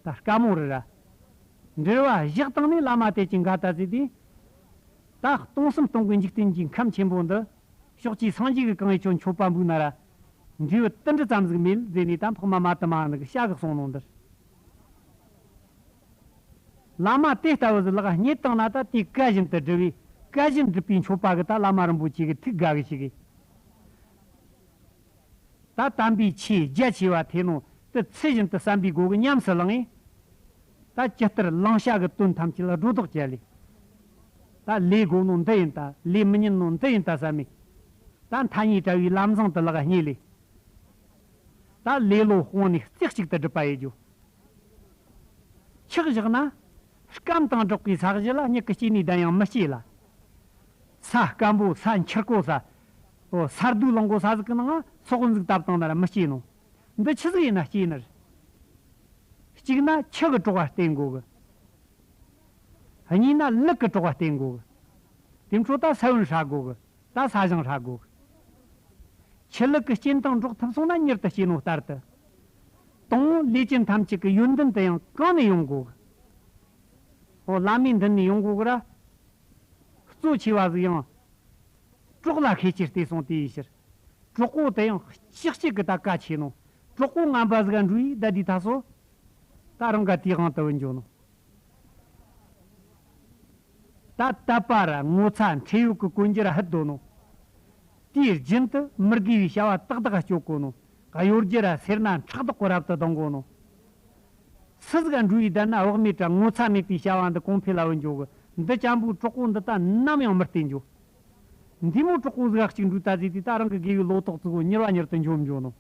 ད་དཀའ་མོ་རེད་ར། འབྲེལ་བ་བཞག་བཏང་ནས་བླ་མ་དེ་ཅི་འགའ་ད་ཟེར་དུས། ད་སྟོང་གསུམ་སྟོང་གི་འཇིག་རྟེན་གྱི་ཁམས་ཆེན་པོ་འདི། ཕྱོགས་ཀྱི་སངས་རྒྱས་ཀྱི་གང་ཡིན་ཁྱོད་མཆོད་པ་འབུལ་ན་ར། འབྲས་བུ་ཏིལ་འབྲུ་ཙམ་ཟིག་མེད་ཟེར་ནས་ད་འཕགས་མ་མ་དུ་མ་ནི་གི་བྱ་གི་གསུང་ནོ་འདིར། བླ་མ་དེ་ལྟ་བུ་ཟིག་ལག་རྙེད་བཏང་ན་ད་དེ་བཀའ་བཞིན་དུ་སྒྲུབ་པའི་བཀའ་བཞིན་སྒྲུབ་པའི་མཆོད་པ་གི་ད་བླ་མ་རིན་པོ་ཆེ་གི་ཐུགས་དགའ་གི་ཞིག་གི། ད་དམ་པའི་ཆོས་རྒྱ་ཆེ་བ་ཐོས་ནོ་དེ་ཚུལ་བཞིན་དུ་བསམ་པའི་སྒོ་གི་ཉམས་སུ་བླངས་ངེ། ད་ཇི་ལྟར་བླང་བྱ་གི་དོན་ཐམས་ཅད་ལ་སྒྲོ་འདོགས་བཅད་ལེ། ད་ལས་དགོ་ནོ་འདི་ཡིན་ད་ལས་མི་ཉན་ནོ་འདི་ཡིན་ད་བསམ་མེ། ད་མཐའ་གཉིས་བྲལ་བའི་ལམ་བཟང་དུ་ལག་རྙེད་ལེ། ད་ལེ་ལོ་སྤོང་ནས་རྩེ་གཅིག་ཏུ་སྒྲུབ་པ་ཡེ་རྒྱུ། ཆག་བཞག་ན། སྐམ་དང་སྦྲགས་པའི་ས་གཞི་ལ་མྱུ་གུ་སྐྱེ་ནས་ལྡན་ཡང་མི་སྐྱེ་ལ། ས་སྐམ་པོ་ས་འཁྱིལ་གོ་ས། ཨོ་ས་རྡུལ་ལང་གོ་ས་ཟིག་གི་ནང་ང་སོག་ཟིག་བཏབ་བཏང་ན་ར་མི་སྐྱེ་ནོ། འདི་ཆི་ཟིག་ཡིན་ན་སྐྱེ་ནི་རེད། གཅིག་ན་ཆུ་གི་གྲོགས་པ་བསྟེན་དགོ་གི། གཉིས་ན་ལུད་གི་གྲོགས་པ་བསྟེན་དགོ་གི། དེ་འཕྲོ་ད་ས་བོན་ཧྲ་དགོ་གི། ད་ས་ཞིང་ཧྲ་དགོ་གི། ཆུ་ལུད་ཀྱི་རྐྱེན་དང་འགྲོགས་ཐུབ་སོང་ན་མྱུར་དུ་སྐྱེ་ནོ་ལྟར་དུ། དང་པོ་ལས་ཅན་ཐམས་ཅད་ཀྱི་ཡོན་ཏན་དེ་ཡང་གང་ནས་ཡོང་དགོ་གི། འོ་བླ་མའི་མདུན་ནས་ཡོང་དགོ་གི་ར། གཙོ་ཆེ་བ་ཟིག་ཡང་། གྲོགས་ལ་ཤས་ཆེར་བལྟས་སོང་དེ་ཡི་ཕྱིར། གྲོགས་པོ་དེ་ཡང་ཅི་གཅིག་གི་ད་བཀའ་ཆེ་ནོ། གྲོགས་པོ་ངན་པ་ཟིག་ག་འགྲོ་ཡི་ད་དེ་ད་སོ། ད་རང་ག་དེའི་དབང་དུ་བུད་འགྱོ་ནོ། ད་དད་པ་ར་ངོ་ཚ་འཕྲེ་ཡོད་ཀྱི་གོན་རྒྱུ་ར་ཧད་དོ་ནོ། དེའི་རྒྱུན་དུ་མི་དགེ་བའི་བྱ་བ་ཏག་ཏག་སྤྱོད་གོ་ནོ། གཡོ་སྒྱུ་ར་སེར་སྣ་ཕྲག་དོག་གི་རབ་ཏུ་ལྡང་གོ་ནོ། སུ་ཟིག་འགྲོ་ཡི་བསྡད་ན་བག་མེད་དྲ་ངོ་ཚ་མེད་པའི་བྱ་བ་འདི་གོང་འཕེལ་ལ་བུད་འགྱོ་གི། འདི་ཅན་པོའི་གྲོགས་པོ་འདི་ད་ནམ་ཡང་མི་བསྟེན་འགྱོ། འདི་མོ་གྲོགས་པོ་ཟིག་གཅིག་འགྲོ་ད་ཟིག་དེ་ད་རང་གི་དགེ་བའི་ལོ་ཏོག་ཙིག་གོ་མྱུར་བ་མྱུར་དུ་འཇོམས་འགྱོ་ནོ།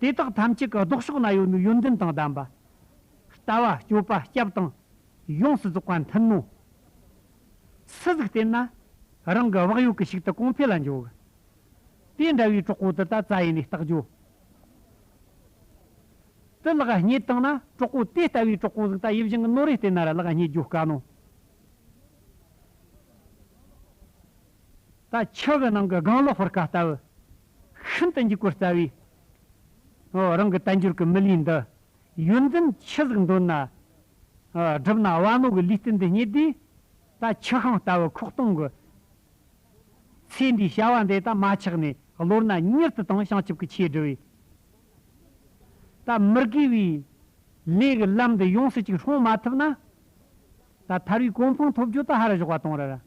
དེ་དག་ཐམས་ཅད་ཀྱི་ལྡོག་ཕྱོགས་ན་ཡོད་ནོ་ཡོན་ཏན་དང་ལྡན་པ། ལྟ་བ་སྤྱོད་པ་སྐྱབས་དང་ཡོངས་སུ་རྫོགས་པ་མཐུན་ནོ། སུ་ཟིག་བསྟེན་ན་རང་གི་བག་ཡོད་ཀྱི་ཤུགས་དུ་གོང་འཕེལ་ལ་འགྱོ་གི། དེ་འདྲ་བའི་གྲོགས་པོ་དེ་ད་རྩ་ཡིན་ནས་བརྟག་རྒྱུ། དེ་ལག་རྙེད་བཏང་ན་གྲོགས་པོ་དེ་ལྟ་བུའི་གྲོགས་པོ་ཟིག་ད་ཡིད་བཞིན་གྱི་ནོར་རེ་བསྟེན་ན་ར་ལག་རྙེད་རྒྱུ་དཀའ་ནོ། ད་ཆུ་གི་ནང་གི་སྒང་ལོག་ཕུར་ཁ་ལྟ་བུ། ཤིན་ཏུ་འཇིགས་པར་རྩ་བའི། ཨོ་རང་གི་དལ་འབྱོར་གྱི་མི་ལུས་འདི། ཡོན་ཏན་ཆི་ཟིག་འདོན་ན། ཨ་བསྒྲུབ་ན་བ་ནོ་གི་ལུས་རྟེན་འདི་རྙེད་དུས། ད་ཆུ་ཤིང་ལྟ་བུ་ཁོག་སྟོང་གི། ཚེ་འདིའི་བྱ་བ་འདི་ད་མ་ཆག་ནས་བློར་ན་མྱུར་དུ་དང་བྱང་ཆུབ་ཀྱི་ཆོས་སྒྲུབ་པའི། ད་མི་དགེ་བའི་ལས་ཀྱི་ལམ་འདི་ཡོངས་སུ་ཅིག་སྲུང་མ་ཐུབ་ན། ད་ཐར་བའི་གོ་འཕང་ཐོབ་རྒྱུ་ད་ཧ་ར་ཞོག་པ་གཏོང་ར་ར།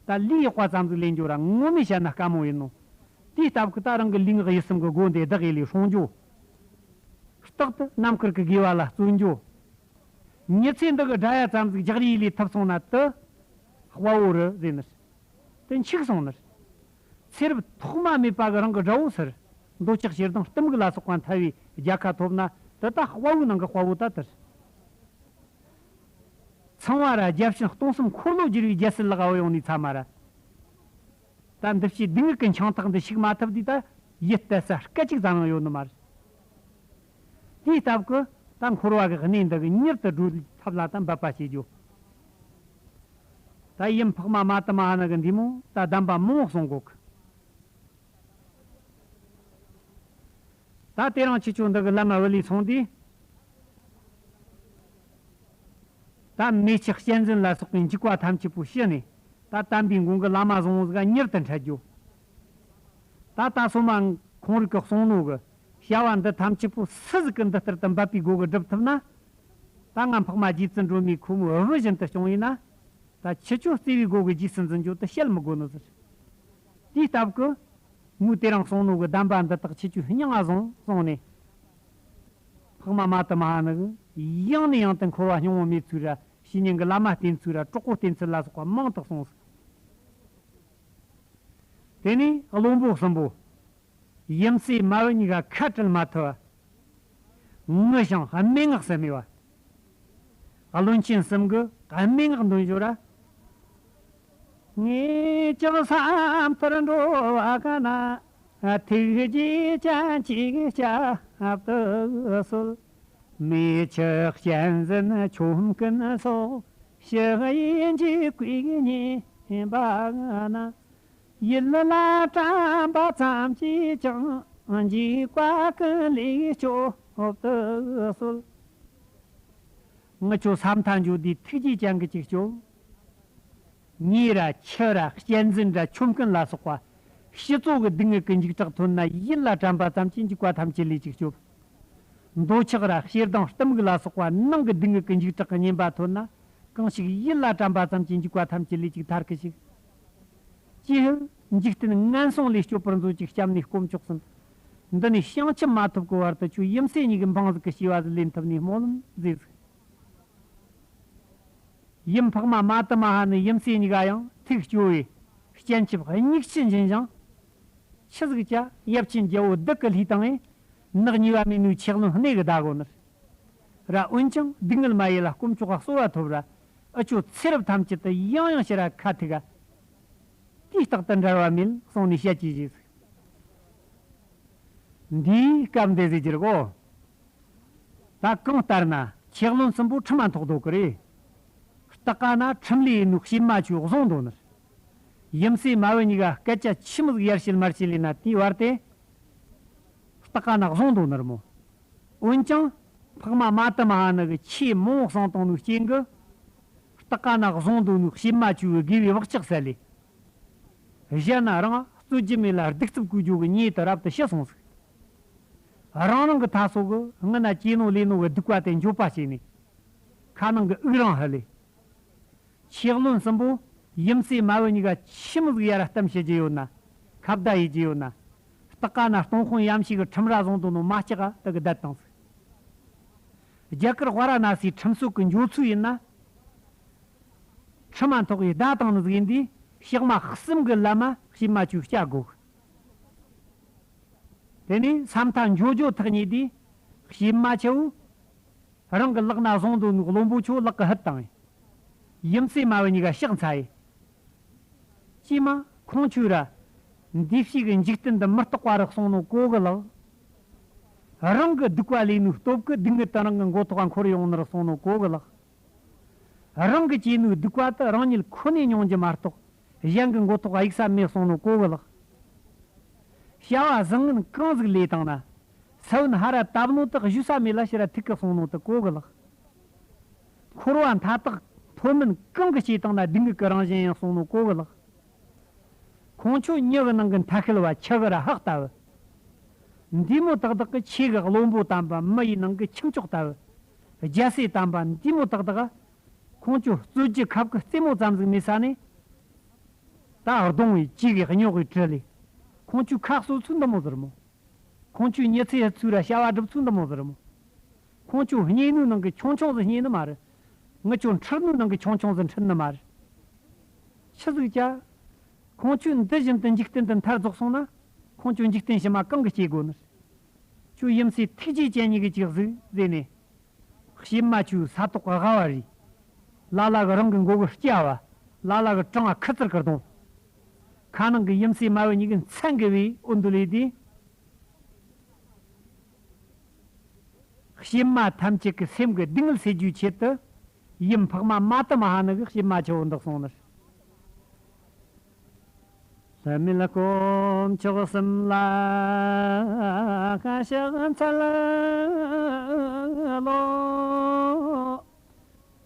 ད་ལུས་ཡག་པ་ཙམ་ཟིག་ལེན་རྒྱུ་ར་ངོ་མས་བཤད་ན་དཀའ་མོ་ཡིན་ནོ། དེའི་སྟབས་ཀྱིས་ད་རང་གི་ལུས་ངག་ཡིད་གསུམ་གྱི་སྒོ་འདི་བདག་ཡིད་ལས་སྲུང་རྒྱུ། རྟག་ཏུ་རྣམ་དཀར་གྱི་དགེ་བ་ལ་བརྩོན་རྒྱུ། མྱི་ཚེ་འདི་གི་དགྲ་ཡ་ཙམ་ཟིག་རྒྱག་རེས་ལས་ཐུབ་སོང་ན་དུ། དཔའ་བོ་རེད་ཟེར་ནི། དུ་འཆུག་སོང་ནི། ཚེ་རབས་ཐོག་མ་མེད་པ་གི་རང་གི་དགྲ་བོ་ཟེར། འདོད་ཆགས་ཞེ་སྡང་གཏི་མུག་ལ་སོགས་པ་འཐབ་པའི་རྒྱལ་ཁ་ཐོབ་ན་དུ་ད་དཔའ་བོའི་ནང་གི་དཔའ་བོ་ད་དུ། ཚངས་པ་ར་བརྒྱ་བྱིན་སྟོང་གསུམ་འཁོར་ལོ་བསྒྱུར་བའི་རྒྱལ་སྲིད་ལག་ག་ཡོང་ནས་ཚ་མ་ར། ད་འདི་ཕྱིའི་སྡུག་བསྔལ་གྱི་འཆིང་ཐག་འདི་ཞུགས་མ་ཐུབ་དུས་ད་ཡིད་གཏད་ས་སྐད་ཅིག་ཙམ་ཡང་ཡོད་ནི་མ་རེད། དེའི་སྟབས་ཀྱིས་ད་འཁོར་བ་གི་གནས་འདི་གི་མྱུར་དུ་སྒྲོལ་ཐབས་ལ་ད་འབད་པ་བྱེད་རྒྱུ། ད་ཡུམ་འཕགས་མ་མ་ཏི་མ་ཧ་ན་གི་འདི་མོ་ད་གདམས་པ་མང་བོ་གསུང་གོ་གི། ད་དེ་རིང་ཁྱེད་ཆོ་འདི་གི་ལམ་བུ་ལས་སོང་དུས། ད་མེ་ལྕེ་གཅན་གཟན་ལ་སོགས་པའི་འཇིགས་པ་ཐམས་ཅད་པོ་ཞི་ནས་ད་དམ་པའི་མགོན་གྱི་བླ་མ་བཟང་བོ་ཟིག་ག་མྱུར་དུ་འཕྲད་རྒྱུ། ད་ད་སོ་མ་ཁོང་རིགས་ཀྱི་གསུང་ནོ་གི་བྱ་བ་འདི་ཐམས་ཅད་པོ་སུ་ཟིག་གི་འདི་ལྟར་དུ་འབད་པའི་སྒོ་གི་སྒྲུབ་ཐུབ་ན། ད་ང་འཕགས་མ་རྗེ་བཙུན་སྒྲོལ་མའི་ཁོ་མོའི་བུ་བཞིན་དུ་སྐྱོང་ཡིན་ན། ད་ཁྱེད་ཆོ་བརྩེ་བའི་སྒོ་གི་རྗེས་སུ་འཛིན་རྒྱུ་དུ་བཤད་མི་དགོས་ནི་ཟེར། དེའི་སྟབས་ཀྱིས། ངས་དེ་རིང་གསུངས་ནོ་གི་གདམས་པ་འདི་དག་ཁྱེད་ཆོས་སྙིང་ང་བཟུང་གསུངས་ནས། འཕགས་མ་མ་དུ་མ་ཧ་ནི་གི་ཡང་ནས་ཡང་དུ་འཁོར་བ་སྙིང་པོ་མེད་ཚུལ་ར། བཤེས་གཉེན་གི་བླ་མ་བསྟེན་ཚུལ་ར། གྲོགས་པོ་བསྟེན་ཚུལ་ལ་སོགས་པ་མང་དུ་གསུངས་སོ། དེ་ནས་བློན་པོ་གསུམ་པོ། ཡུམ་སྲས་མ་བུ་གཉིས་ཀ་ཁ་བྲལ་མ་ཐུབ། ངུ་ཞིང་སྨྲེ་སྔགས་སུ་སྨྲས་པ། བློན་ཆེན་གསུམ་གྱིས་སྨྲེ་སྔགས་འདོན་ཞོར་ར། ངས་ཅི་བསམ་ལྟར་འགྲོ་བ་ག་ན། ཐུགས་རྗེ་ཅན་གྱི་སྐྱབས་སུ་གསོལ། མི་ཕྱུགས་གཅན་གཟན་ཆོམ་རྐུན་སོགས། ཕྱི་ཡི་འཇིགས་པས་ཉེན་པ་ན། ཡིད་ལ་དྲན་པ་ཙམ་གྱིས་ཀྱང་། འཇིགས་པ་ཀུན་ལས་སྐྱོབ་ཏུ་གསོལ། ངི་ཆོ་ས་མཐའ་འགྱོ་དུས་ཐུགས་རྗེ་ཅན་གྱིས་ཅིག་སྐྱོབ། མྱི་ར་ཁྱི་ར་གཅན་གཟན་ར་ཆོམ་རྐུན་ལ་སོགས་པ། སྤྱི་ཚོགས་ཀྱི་སྡུག་བསྔལ་གྱི་འཇིགས་སྐྲག་ཐོན་ན། ཡིད་ལ་དྲན་པ་ཙམ་གྱིས་འཇིགས་པ་ཐམས་ཅད་ལས་ཅིག་སྐྱོབ། འདོད་ཆགས་ར་ཞེ་སྡང་གཏི་མུག་ལ་སོགས་པ་ནང་གི་སྡུག་བསྔལ་གྱི་འཇིགས་སྐྲག་གི་ཉེན་པ་ཐོན་ན། གང་ཞིག་ཡིད་ལ་དྲན་པ་ཙམ་གྱིས་འཇིགས་པ་ཐམས་ཅད་ལས་ཅིག་ཐར་གི་ཞིག། ཅི་ཡང་འཇིག་རྟེན་ངན་སོང་ལས་སྐྱོབ་པར་མཛོད་ཅིག། སྐྱབས་གནས་དཀོན་མཆོག་གསུམ། འདི་ནས་བྱང་ཆུབ་མ་ཐོབ་ཀྱི་བར་དུ་ཁྱོད་ཡུམ་སྲས་གཉིས་ཀྱི་འབངས་ཟིག་གི་སྐྱེ་བ་ཟིག་ལེན་ཐུབ་ནས་སྨོན་ལམ་མཛད་ཟིག། ཡུམ་འཕགས་མ་མ་དུ་མ་ཧ་ནི་ཡུམ་སྲས་གཉིས་ཀ་ཡང་ཐུགས་སྐྱོ་བས་སྤྱན་ཆབ་མིག་ཆུ་འབྱིན་ཞིང་། ཆི་ཟིག་བྱ། ཡབ་ཆེན་རྒྱལ་པོ་བདུད་ཀྱི་ལྷའི་སྟེང་ངས་ནག་ཉེས་པ་མེད་ནོའི་ཆེ་བློན་སྣེ་གི་བདའ་གོ་ནི་ར། འོན་ཀྱང་སྡུག་བསྔལ་མ་ཡིན་ལ་དཀོན་མཆོག་ག་གསོལ་བ་ཐོབ་ར། འུ་ཆོ་ཚེ་རབས་ཐམས་ཅད་དུ་ཡང་ཡང་ཕྱིར་ར་ཁ་ཐུག་ག། དུས་རྟག་ཏུ་འབྲལ་བ་མེད་གསུངས་ནས་བཤད་ཀྱི་བཞེས་ཟིག། འདིའི་སྐབས་འདི་ཟིག་གྱུར་གོ། ད་གང་ལྟར་ན་ཆེ་བློན་གསུམ་པོ་ཁྲིམས་མ་ཐོག་འདུག་གི་རེད། སྟག་ཀ་ན་ཁྲིམས་ལས་ཡིན་ནོ་གཤེད་མ་ཆོས་བཟུང་འདུག་ནི། ཡུམ་སྲས་མ་བུ་གཉིས་ཀ་སྐད་ཆ་ཆི་མོ་ཟིག་ཡར་བཤད་མར་བཤད་ལས་ན་དེའི་བར་དེ། སྟག་ཀ་ན་བཟུང་འདུག་ནི་ར་མོ། འོན་ཀྱང་། འཕགས་མ་མ་དུ་མ་ཧ་ནི་གི་ཆེས་མང་བོ་གསང་བཏང་ནོའི་རྐྱེན་གི། སྟག་ཀ་ན་བཟུང་འདུག་ནོའི་གཤེད་མ་ཆོས་གི་དགེ་བའི་བག་ཆགས་སད་ལས། གཞན་ན་རང་རྩོད་རྒྱུ་མེད་ལ་གདུག་རྩུབ་བཀོལ་རྒྱུ་གི་ཉེས་དུ་རབ་ཏུ་ཞི་སོང་ཟིག། རང་རང་གི་མཐའ་སོགས་གི་སྔུན་ན་གྱེས་ནོ་ལས་ནོ་གི་སྡིག་པ་དེ་འགྱོད་པ་བྱས་ནས། ཁ་ནང་གི་དབུགས་རིང་ཧི་ལས། ཆེ་བློན་གསུམ་པོ་ཡུམ་སྲས་མ་བུ་གཉིས་ཀ་ཆི་མོ་ཟིག་ཡར་གཏམ་བྱེད་རྒྱུ་ཡོད་ན། ཁ་བརྡ་ཡེད་རྒྱུ་ཡོད་ན། སྟག་ཀ་ན་སྟོང་དཔོན་ཡམ་ཤི་གི་ཁྲིམས་ར་བཟུང་འདུག་ནོ་མ་སྐྲག་ག་དེ་གི་བསྡད་བཏང་ཟིག། རྒྱ་གར་ཝཱ་ར་ཎ་སིའི་ཁྲིམས་སྲོལ་གི་འགྱོ་ཚུལ་ཡིན་ན། ཁྲིམས་མ་ཐོག་གི་བརྡ་བཏང་ནི་ཟིག་ཡིན་དུས་ཞག་མ་གསུམ་གི་ལམ་མ་གཤེད་མ་ཆོས་བསྐྱལ་དགོས། དེ་ནས་ས་མཐའ་འགྱོ་འགྱོ་ཐག་ཉེ་དུས་གཤེད་མ་ཆེ་བོ་རང་གི་ལག་ན་བཟུང་འདུག་ནོ་བློན་པོ་ཆོ་ལག་གི་ཧུད་བཏང་ཡིན། ཡུམ་སྲས་མ་བུ་གཉིས་ཀ་ཕྱག་འཚལ་ཡིན། ཅི་མ་ཁོང་ཆོས་ར། འདི་ཕྱིའི་འཇིག་རྟེན་འདི་མི་རྟག་པ་རེད་གསུངས་ནོ་གོ་གི་ལགས། རང་གི་སྡིག་པ་ལས་ནོའི་སྟོབས་ཀྱིས་སྡུག་བསྔལ་དེ་རང་གི་མགོ་ཐོག་ག་འཁོར་ཡོང་ནི་རེད་གསུངས་ནོ་གོ་གི་ལགས། རང་གི་གྱེས་ནོའི་སྡིག་པ་དེ་རང་ཉིད་ཁོ་ནས་མྱོང་རྒྱུ་མ་གཏོགས་གཞན་གྱི་མགོ་ཐོག་ག་གཡུག་ས་མེད་གསུངས་ནོ་གོ་གི་ལགས། བྱ་བ་བཟང་ངན་གང་ཟིག་ལས་བཏང་ན། ས་བོན་ཧར་ར་བཏབ་ནོ་དེ་གཞུ་ས་མེད་ལ་ཕྱིར་ར་ཐུག་གི་གསུངས་ནོ་དེ་གོ་གི་ལགས། འཁོར་བ་མཐའ་དག་མཐོ་དམན་གང་གི་སྐྱེས་བཏང་ན་སྡུག་བསྔལ་གྱི་རང་བཞིན་ཡིན་གསུངས་ནོ་གོ་གི་ལགས། ཁོང་ཆོ་མྱི་གི་ནང་གི་མཐའ་ཤལ་བ་ཆུ་གི་ར་ཧག་ལྟ་བུ། འདི་མོ་དག་དག་གི་ཆོས་གི་བློན་པོ་དམ་པ་མི་ཡི་ནང་གི་ཁྱུ་མཆོག་ལྟ་བུ། རྒྱལ་སྲས་དམ་པ་འདི་མོ་དག་དག་ག་ཁོང་ཆོ་རྩོད་རྒྱུ་ཁབ་ཀྱི་རྩེ་མོ་ཙམ་ཟིག་མེད་ས་ནས། ད་གདོང་བའི་ལྕེ་གིས་སྨྱོ་གི་དྲི་ལས། ཁོང་ཆོའི་ཁ་གསོ་ཚུལ་འདི་མོ་ཟིག་རེད་མོ། ཁོང་ཆོའི་མྱི་ཚེ་ཚུལ་ར་བྱ་བ་སྒྲུབ་ཚུལ་འདི་མོ་ཟིག་རེད་མོ། ཁོང་ཆོ་བསྙེན་ནོའི་ནང་གི་ཆུང་ཆུང་ཟིག་བསྙེན་ནི་མ་རེད། ངི་ཆོ་འཁྲུད་ནོའི་ནང་གི་ཆུང་ཆུང་ཟིག་འཁྲུད་ནི་མ་རེད། ཆི་ཟིག་བྱ། ཁོང་ཆོས་འདི་བཞིན་དུ་འཇིག་རྟེན་དུ་མཐར་རྫོགས་སོང་ན། ཁོང་ཆོ་འཇིག་རྟེན་ཕྱི་མ་གང་གིས་སྐྱེ་དགོས་ནི། ཁྱོད་ཡུམ་སྲས་ཐུགས་རྗེ་ཅན་གཉིས་ཀྱིས་ཅིག་གཟིགས་ཟེར་ནས། གཤེད་མ་ཆོས་ས་ཐོག་གི་ལྦ་བ་རེད། ལ་ལ་གི་རང་གི་མགོ་གི་སྐྱ་བ། ལ་ལ་གི་བྲང་བ་ཁུ་ཚུར་གི་གདོང་། ཁ་ནང་གི་ཡུམ་སྲས་མ་བུ་གཉིས་ཀྱི་མཚན་གི་བའི་འོ་འདུ་ལས་དེ། གཤེད་མ་ཐམས་ཅད་ཀྱི་སེམས་ཀྱི་སྡུག་བསྔལ་སེལ་རྒྱུའི་ཆེད་དུ། ཡུམ་འཕགས་མ་མ་དུ་མ་ཧ་ནི་གིས་གཤེད་མ་ཆེ་བོ་འདི་གསུངས་ནི། ལྷ་མིན་དཀོན་མཆོག་གསུམ་ལ་ཕྱག་འཚལ་ལོ།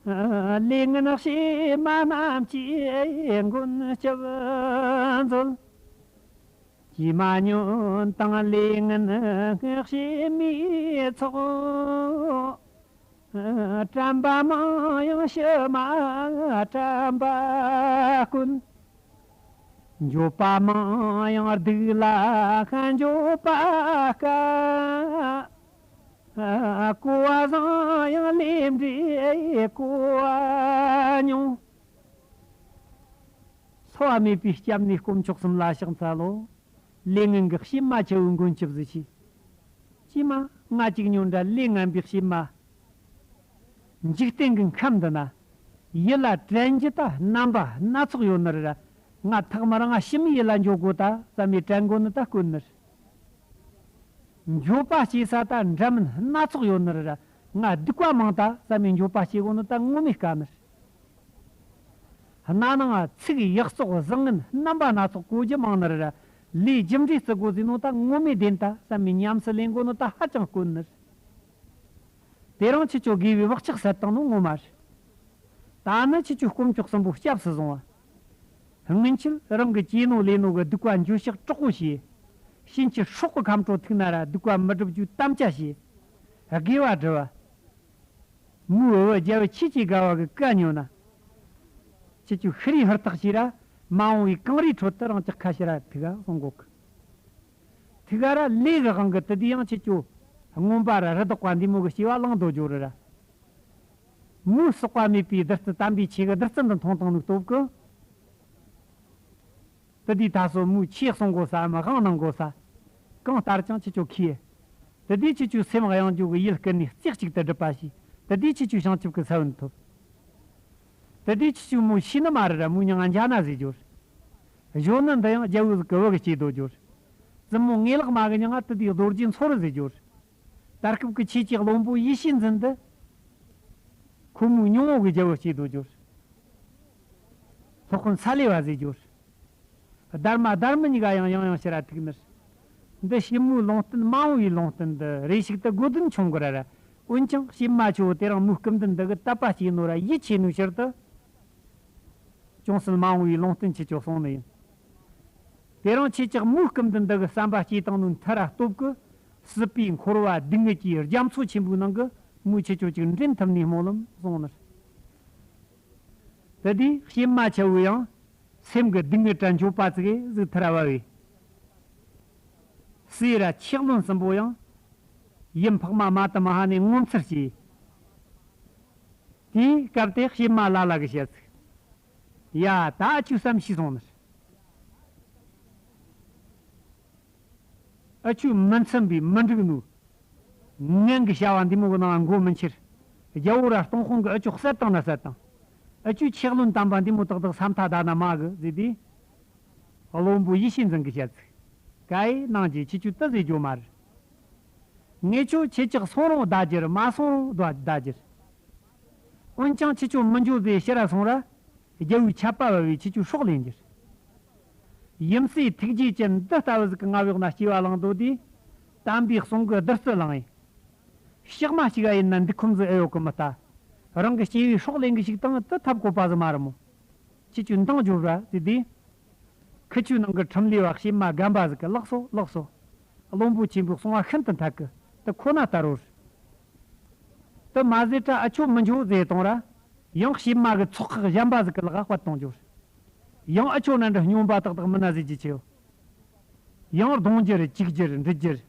ལས་ངན་གཤེད་མ་རྣམས་ཀྱི་མགོན་སྐྱབས་མཛོད། ཀྱེ་མ་ཉོན་དང་ལས་ངན་གཤེད་མའི་ཚོགས། དྲན་པ་མང་ཡང་ཕྱི་མ་དྲན་པ་དཀོན། འགྱོད་པ་མང་ཡང་སྡུག་ལ་ཤ། འགྱོད་པ་དཀའ། གོ་བ་བཟང་ཡང་ལས་འབྲས་གོ་བ་ཉུང་། འཚོ་བ་མེད་པའི་སྐྱབས་གནས་དཀོན་མཆོག་གསུམ་ལ་ཕྱག་འཚལ་ལོ། ལས་ངན་གྱི་གཤེད་མ་ཆེ་བོའི་མགོན་སྐྱབས་སུ་མཆི། ཀྱེ་མ། ང་གཅིག་ཉོན་དྲ་ལས་ངན་པའི་གཤེད་མ། འཇིག་རྟེན་གྱི་ཁམས་འདི་ན། ཡིད་ལ་དྲན་རྒྱུ་ད་རྣམ་པ་སྣ་ཚོགས་ཡོད་ནི་རེད། ང་ཐག་མི་རིང་ང་ཕྱི་མའི་ཡུལ་ལ་འགྱོ་དགོས་ད་བསམ་མི་དྲན་དགོས་ནི་ད་དཀོན་ནི་རེད། འགྱོད་པ་སྐྱེ་ས་ད་འདྲ་མིན་སྣ་ཚོགས་ཡོད་ནི་རེད། ང་སྡིག་པ་མང་ད་བསམ་མི་འགྱོད་པ་སྐྱེ་དགོས་ནི་ད་ངོ་མས་དཀའ་ནི་རེད། སྣ་ནང་ཚིག་ཡག་བཙོག་བཟང་ངན་རྣམ་པ་སྣ་ཚོགས་གོ་རྒྱུ་མང་ནི་རེད། ལས་རྒྱུ་འབྲས་བརྩི་དགོས་ཟེར་ནོ་ད་ངོ་མས་བདེན་ད་བསམ་མི་ཉམས་སུ་ལེན་དགོས་ནོ་ད་ཧ་ཅང་དཀོན་ནི་རེད། དེ་རིང་ཁྱེད་ཚོ་དགེ་བའི་བག་ཆགས་སད་བཏང་ནོ་ངོ་མ་རེད། ད་ནི་ཁྱེད་ཚོའི་དཀོན་མཆོག་གསུམ་པོ་སྐྱབས་སུ་བཟུང་བ། སྔོན་ཆད་རང་གི་གྱེས་ནོ་ལས་ནོ་གི་སྡིག་པ་འགྱོད་བཤགས་དྲག་པོ་བྱས། ཕྱིན་ཆད་སྲོག་གི་ཁམས་ཁྲོ་ཐུག་ན་ར་སྡིག་པ་མི་སྒྲུབ་རྒྱུའི་དམ་བཅའ་བྱས། དགེ་བ་བསྒྲུབས་པ། མོའི་བུ་རྒྱལ་བུ་ཆོས་ཀྱི་དགའ་བ་གི་བཀའ་ཉོན་ན། ཁྱེད་ཚོས་ཤི་རིའི་ཧུར་ཐག་བྱས་ར་མ་འོངས་པའི་གངས་རིའི་ཁྲོད་དུ་རང་ཅག་ཁ་ཕྱིར་ར་ཐུག་ག་གསུང་གོ་གི། ཐུག་ག་ར་ལས་གི་དབང་གིས་དེ་དུས་ཡང་ཁྱེད་ཚོ་རྔོན་པ་ར་རི་དྭགས་པ་འདི་མོ་གི་སྐྱེ་བ་བླངས་འདོད་འཇོག་རེད་ར། མོའི་ཟོག་པ་མེད་པའི་བདུད་རྩི་དམ་པའི་ཆོས་ཀྱི་བདུད་རྩི་འདི་འཐུང་བཏང་ནུག་སྟོབས་ཀྱིས། དེ་དུས་ད་སོ་མོའི་ཆོས་གསུང་དགོས་ས་མ་དབང་གནང་དགོས་ས། གང་ལྟར་ཀྱང་ཁྱེད་ཚོ་ཁྱེར། དེ་དུས་ཁྱེད་ཚོའི་སེམས་གཡེང་རྒྱུ་གི་ཡིད་བསྐུལ་ནས་རྩེ་གཅིག་ཏུ་སྒྲུབ་པ་བྱས། དེ་དུས་ཁྱེད་ཚོའི་བྱང་ཆུབ་ཀྱི་ས་བོན་ཐོབ། དེ་དུས་ཁྱེད་ཚོའི་མོ་ཤི་ནི་མ་རེད་ར་མོའི་མྱིང་ང་འཇའ་ན་ཟེར་རྒྱུ་རེད། གཞོན་ནུ་འདི་ཡང་རྒྱལ་བོ་ཟིག་གི་བུ་གི་སྐྱེས་སྡོད་རྒྱུ་རེད། བཙུན་མོ་ངེས་ལེགས་མ་གི་མྱིང་ང་དེ་དུས་རྡོ་རྗེ་མཚོ་རུ་ཟེར་རྒྱུ་རེད། ད་སྐབས་ཀྱི་ཆོས་ཀྱི་བློན་པོ་ཡེ་ཤེས་འཛིན་འདི། ཁོ་མོའི་སྙིང་པོ་གི་རྒྱལ་བོ་སྐྱེས་སྡོད་རྒྱུ་རེད། སློབ་དཔོན་ས་ལེ་བ་ཟེར་རྒྱུ་རེད། སྡར་མ་སྡར་མི་གཉིས་ཀ་ཡང་ཡང་ཡང་ཕྱིར་ར་ཐུག་ནི་རེད། འདི་གཤེད་མོའི་ལུང་བསྟན་མ་འོངས་པའི་ལུང་བསྟན་འདི་རེ་ཞིག་ཏུ་དགོས་དོན་ཆུང་གི་ར་ར། འོན་ཀྱང་གཤེད་མ་ཆེ་བོ་དེ་རིང་མོའི་སྐུ་མདུན་འདི་གི་དད་པ་སྐྱེས་ནོ་ར་ཡིད་ཆེས་ནོའི་ཕྱིར་དུ། ཅུང་ཟད་མ་འོངས་པའི་ལུང་བསྟན་ཁྱེད་ཚོ་གསུང་ནི་ཡིན། དེ་རིང་ཁྱེད་ཅག་མོའི་སྐུ་མདུན་འདི་གི་བསམ་པ་སྐྱེས་བཏང་ནོའི་མཐུ་ར་སྟོབས་ཀྱིས་སྲིད་པའི་འཁོར་བ་སྡུག་བསྔལ་གྱི་རྒྱ་མཚོ་ཆེན་པོའི་ནང་གི་མོ་ཁྱེད་ཚོ་ཅིག་འདྲེན་ཐུབ་ནས་སྨོན་ལམ་གསུང་ནི་རེད། དེ་དུས་གཤེད་མ་ཆེ་བོ་ཡང་སེམས་ཀྱི་སྡུག་བསྔལ་དྲ་འགྱོད་པ་ཙིག་གེ་ཟིག་ཐར་བ་བས། སྲས་ར་ཆོས་བློན་གསུམ་པོ་ཡང་ཡུམ་འཕགས་མ་མ་དུ་མ་ཧ་ནས་ངོ་མཚར་སྐྱེས། དེའི་སྐབས་དེ་གཤེད་མ་ལ་ལ་གི་བཤད་ཚིག་ཡ་ད་ཨ་ཆུ་བསམ་ཤེས་སོང་ནི། ཨ་ཆུ་མི་འཚམ་པའི་མི་འགྲིག་ནོ། ངན་གི་བྱ་བ་འདི་མོ་གི་ནང་མགོ་མི་འཁྱེར། རྒྱལ་བོ་ར་སྟོང་དཔོན་གི་ཨ་ཆུ་བསད་བཏང་ན་བསད་བཏང་། ཨ་ཆུ་ཆོས་བློན་དམ་པ་འདི་མོ་ཏག་ཏག་ས་མཐའ་བདའ་ན་མ་གི་ཟེར་དུས། བློན་པོ་ཡེ་ཤེས་འཛིན་གི་བཤད་ཚིག་ཀ་ཡེ་ནང་གི་ཁྱེད་ཆོས་དེ་ཟེར་རྒྱུ་མ་རེད། ངེད་ཆོ་ཁྱེད་ཅག་སོང་རུང་བདའ་རྒྱུ་རེད། མ་སོང་རུང་བདའ་རྒྱུ་རེད། འོན་ཀྱང་ཁྱེད་ཆོ་མི་འགྱོ་ཟེར་ཕྱིར་ར་སོང་ར། རྒྱལ་བོའི་ཆད་པ་བབས་པས་ཁྱེད་ཆོའི་སྲོག་ལེན་རྒྱུ་རེད། ཡུམ་སྲས་ཐུགས་རྗེ་ཅན་འདི་ལྟ་བུ་ཟིག་གི་མངའ་འོག་ན་སྐྱེ་བ་བླངས་འདོད་དུས། དམ་པའི་གསུང་གི་བདུད་རྩི་བླངས་ཡིན། ཕྱག་མ་གཅིག་ག་ཡིན་ན་འདི་ཁོམ་ཟིག་ཨེ་ཡོད་གི་མི་ལྟ། རང་གི་སྐྱེ་བོའི་སྲོག་ལེན་གི་ཞིག་དང་དེ་ཐབས་བཀོད་པ་ཟིག་མ་རེད་མོ། ཁྱེད་ཆོས་འདང་རྒྱོབ་ར་ཟེར་དུས། ཁི་ཆོའི་ནང་གི་ཁྲིམས་ལས་པ་གཤེད་མ་རྒན་པ་ཟིག་གིས་ལགས་སོ་ལགས་སོ། བློན་པོ་ཆེན་པོའི་གསུང་བ་ཤིན་ཏུ་འཐད་གི། དེ་ཁོ་ན་ལྟ་རོ། དེ་མ་ཟེར་དྲ་ཨ་ཆོ་མི་འགྱོ་ཟེར་གཏོང་ར། ཡང་གཤེད་མ་གི་ཚོགས་ཁག་གཞན་པ་ཟིག་གི་ལག་ག་བཀལ་གཏོང་རྒྱུ་རེད། ཡང་ཨ་ཆོ་ནང་འདྲ་སྨྱོན་པ་ཏག་ཏག་མིན་ན་ཟེར་རྒྱུ་ཆེ་བོ། ཡང་རྡུང་རྒྱུ་རེད། གཅིག་རྒྱུ་རེད། འདྲི་རྒྱུ་རེད།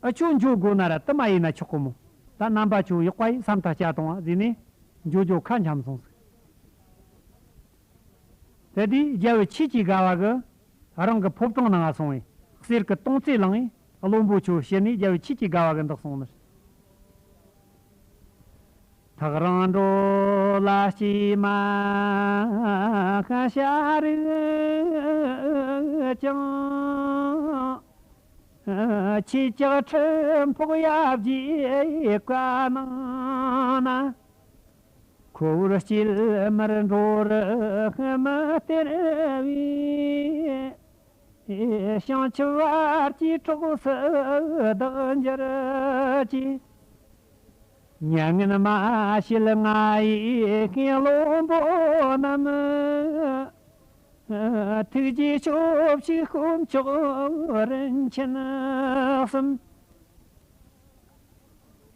ཨ་ཆོ་འགྱོ་དགོས་ན་ར་དེ་མ་ཡིན་ན་ཆོག་གི་མོ། ད་རྣམ་པ་ཆོ་ཡག་པ་ཡིན་བསམ་ཐག་བཅད་གཏོང་བ་ཟེར་ནས་འགྱོ་འགྱོ་ཁ་འཆམ་སོང་ཟིག་དེ་དུས་རྒྱལ་བུ་ཆོས་ཀྱི་དགའ་བ་གིས་རང་གི་ཕོ་བྲང་ནང་ང་སོང་བས་གསེར་གྱི་དོང་ཙེ་བླངས་བས་བློན་པོ་ཆོ་ཕྱིར་ནས་རྒྱལ་བུ་ཆོས་ཀྱི་དགའ་བ་གིས་འདི་གསུངས་ནི། ཐག་རིང་འགྲོ་ལ་སྐྱེས་མ་ཤ་རུས་ཀྱང་། ཁྱེད་ཅག་ཁྲི་འཕོག་ཡབ་རྗེའི་བཀའ་གནང་ན། ཁོ་བོར་སྐྱེལ་མར་འགྲོ་རུ་མི་སྟེར་བས། བྱང་ཆུབ་བར་གྱི་གྲོགས་སུ་བདག་འགྱུར་གྱིས། མྱ་ངན་མ་བྱེད་ང་ཡི་བློན་པོ་རྣམས། ཐུགས་རྗེ་སྐྱོབ་ཅིག་དཀོན་མཆོག་རིན་ཆེན་གསུམ།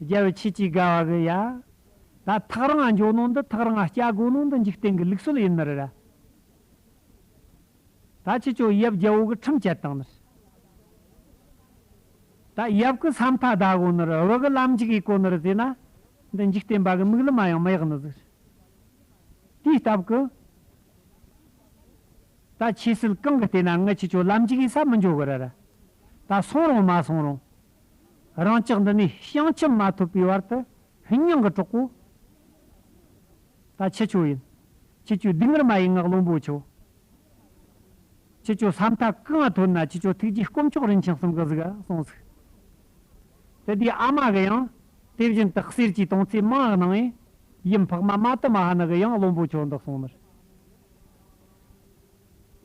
རྒྱལ་བུ་ཆོས་ཀྱི་དགའ་བ་གིས་ཡ། ད་ཐག་རིང་ང་འགྱོ་ནོ་འདི་ཐག་རིང་ང་བསྐྱལ་དགོས་ནོ་འདི་འཇིག་རྟེན་གྱི་ལུགས་སྲོལ་ཡིན་ནི་རེད་ར། ད་ཁྱེད་ཆོ་ཡབ་རྒྱལ་པོ་གི་ཁྲིམས་བཅད་བཏང་ནི་རེད། ད་ཡབ་ཀྱི་ས་མཐའ་བདའ་གོ་ནི་རེད། བུ་གི་ལམ་འཇིག་ཡེ་གོ་ནི་རེད་ཟེར་ན། འདི་འཇིག་རྟེན་པ་གི་མིག་ལམ་མ་ཡང་མི་ཡག་ནི་ཟིག་དེའི་སྟབས་ཀྱིས། ད་ཆོས་སྲིད་གང་གི་སྟེང་ན་ངི་ཁྱེད་ཆོ་ལམ་འཇིག་ཡེ་ས་མི་འཇོག་གི་ར་ར། ད་སོང་རུང་མ་སོང་རུང་། རང་ཅག་འདི་ནས་བྱང་ཆུབ་མ་ཐོབ་པའི་བར་དུ་སྙིང་གི་གྲོགས་པོ། ད་ཁྱེད་ཆོ་ཡིན། ཁྱེད་ཆོའི་སྡུག་བསྔལ་མ་ཡིན་ངག་བློན་པོ་ཆོ། ཁྱེད་ཆོ་ས་མཐའ་གང་ཐོན་ན་ཁྱེད་ཆོ་ཐུགས་རྗེ་དཀོན་མཆོག་རིན་ཆེན་གསུམ་གི་གཟིགས་གསུངས་ཟིག་དེ་དུས་ཨ་མ་གི་ཡང་དེ་བཞིན་དུ་གསེར་གྱི་དོང་ཙེ་མང་གནང་ངས། ཡུམ་འཕགས་མ་མ་ཏི་མ་ཧ་ནི་གི་ཡང་བློན་པོ་ཆོ་འདི་གསུངས་ནི་རེད།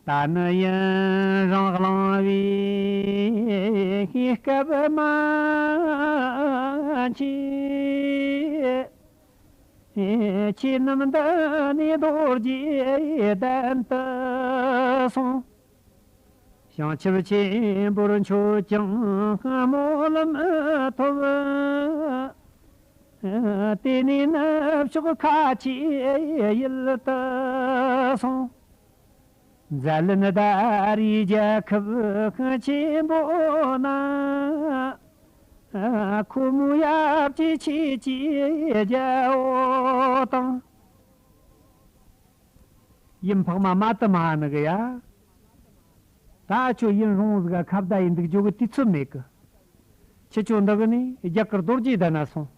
ད་ནི་ཡུན་རིང་གླེང་བའི་སྐབས་མ་མཆིས། ཆོས་རྣམས་འདི་ནས་མདོར་བསྡུས་བསྟན་དུ་སོང་། བྱང་ཆུབ་ཆེན་པོར་མཆོད་ཅིང་སྨོན་ལམ་ཐོབ། དེ་ནས་ནུབ་ཕྱོགས་ཁ་ཆེའི་ཡུལ་དུ་སོང་། མཛའ་བླུན་ད་རེས་རྒྱལ་ཁབ་ཆེན་པོ་ན། ཁོ་མོའི་ཡབ་ཀྱི་ཆོས་ཀྱི་རྒྱལ་པོ་དང་། ཡུམ་འཕགས་མ་མ་ཏི་མ་ཧ་ནི་གི་ཡ། ད་ཁྱོད་ཡུན་རིང་ཟིག་ག་ཁ་བརྡ་ཡེ་འདུག་རྒྱུ་གི་དུས་ཚོད་མེད་གི། ཁྱེད་ཆོ་འདི་གི་ནས་རྒྱ་གར་རྡོ་རྗེ་གདན་ན་སོང་།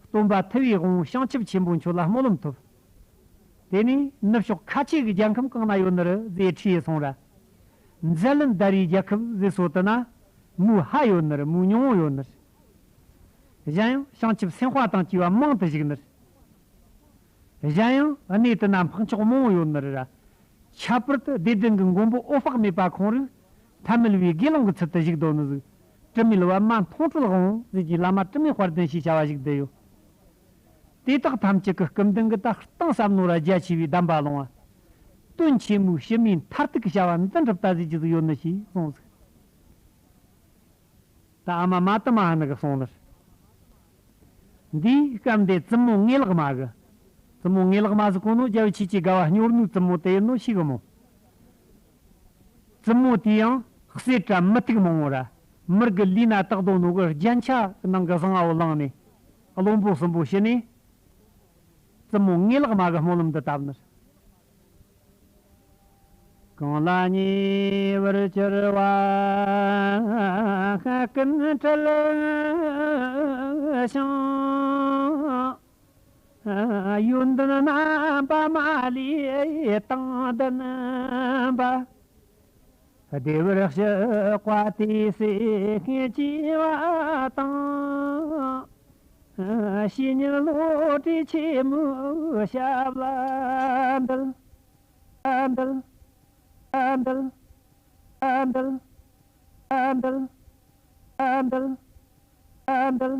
སྟོན་པ་ཐུབ་པའི་དབང་བྱང་ཆུབ་ཆེན་པོ་མཆོག་ལ་སྨོན་ལམ་ཐོབ། དེ་ནས་ནུབ་ཕྱོགས་ཁ་ཆེ་གི་རྒྱལ་ཁམས་གང་ན་ཡོད་ནི་རེད་ཟེར་དྲིས་སོང་ར། མཛའ་བླུན་ད་རེས་རྒྱལ་ཁབ་ཟེར་སོ་དུ་ན། མོའི་ཕ་ཡོད་ནི་རེད། མོའི་ཉུང་ངུ་ཡོད་ནི་རེད། གཞན་ཡང་བྱང་ཆུབ་སེམས་དཔའ་དང་བཅས་པ་མང་དུ་བཞུགས་ནི་རེད། གཞན་ཡང་གནས་དུ་ན་འཕགས་མཆོག་མང་བོ་ཡོད་ནི་རེད་ར། ཁྱད་པར་དུ་བདེ་ལྡན་གྱི་མགོན་པོ་འོད་དཔག་མེད་པ་ཁོང་རུ། ཐ་མལ་པའི་དགེ་སློང་གི་ཚུལ་དུ་བཞུགས་དོ་ནི་ཟིག་དྲི་མེད་པདྨ་མཐོང་གྲོལ་དབང་ཟེར་གྱི་བླ་མ་དྲི་མེད་དཔལ་ལྡན་ཞེས་བྱ་བ་ཞིག་བསྡུས་ཡོད། དེ་དག་ཐམས་ཅད་ཀྱི་སྐུ་མདུན་གྱི་ད་གཏིང་ཟབ་ནོ་ར་རྒྱ་ཆེ་བའི་གདམས་པ་ལོང་བ། དོན་ཆེན་མོའི་ཕྱི་མའི་མཐར་ཐུག་གི་བྱ་བ་འདི་འགྲུབ་ལྟ་ཟེར་གྱི་ཟིག་ཡོད་ནི་ཞེས་གསུངས་ཟིག་ད་ཨ་མ་མ་ཏི་མ་ཧ་ནི་གི་གསུང་ནི། འདིའི་སྐབས་འདི་བཙུན་མོ་ངེ་ལག་མ་གི། བཙུན་མོ་ངེ་ལག་མ་ཟེར་གོ་ནོ་རྒྱལ་བུ་ཆོས་ཀྱི་དགའ་བ་སྨྱོ་ནུས་བཙུན་མོ་དེ་ཡིན་ནོ་ཤེས་གི་མོ། བཙུན་མོ་དེ་ཡང་གསེར་བཀྲ་མུ་ཏིག་མང་བོ་ར། མི་རྒྱུད་ལུས་ན་དག་དོ་ནོ་གི་རྒྱན་ཆ་ནང་གི་བཟང་བོ་བླངས་ནས། བློན་པོ་གསུམ་པོ་ཕྱི་ནས། བཙུན་མོ་ངེ་ལག་མ་གི་སྨོན་ལམ་འདི་བཏབ་ནི། གང་ལ་ཉེ་བར་གྱུར་པ་ཀུན་བྲལ་ཞིང་། ཡོན་ཏན་རྣམ་པ་མ་ལུས་དང་ལྡན་པ། བདེ་བར་གཤེགས་པ་དེ་སྲས་བརྩེ་བ་དང་། བཤེས་གཉེན་བློ་གྲོས་ཆེན་མོའི་ཞབས་ལ་འདུད། འདུད། འདུད། འདུད། འདུད། འདུད། འདུད།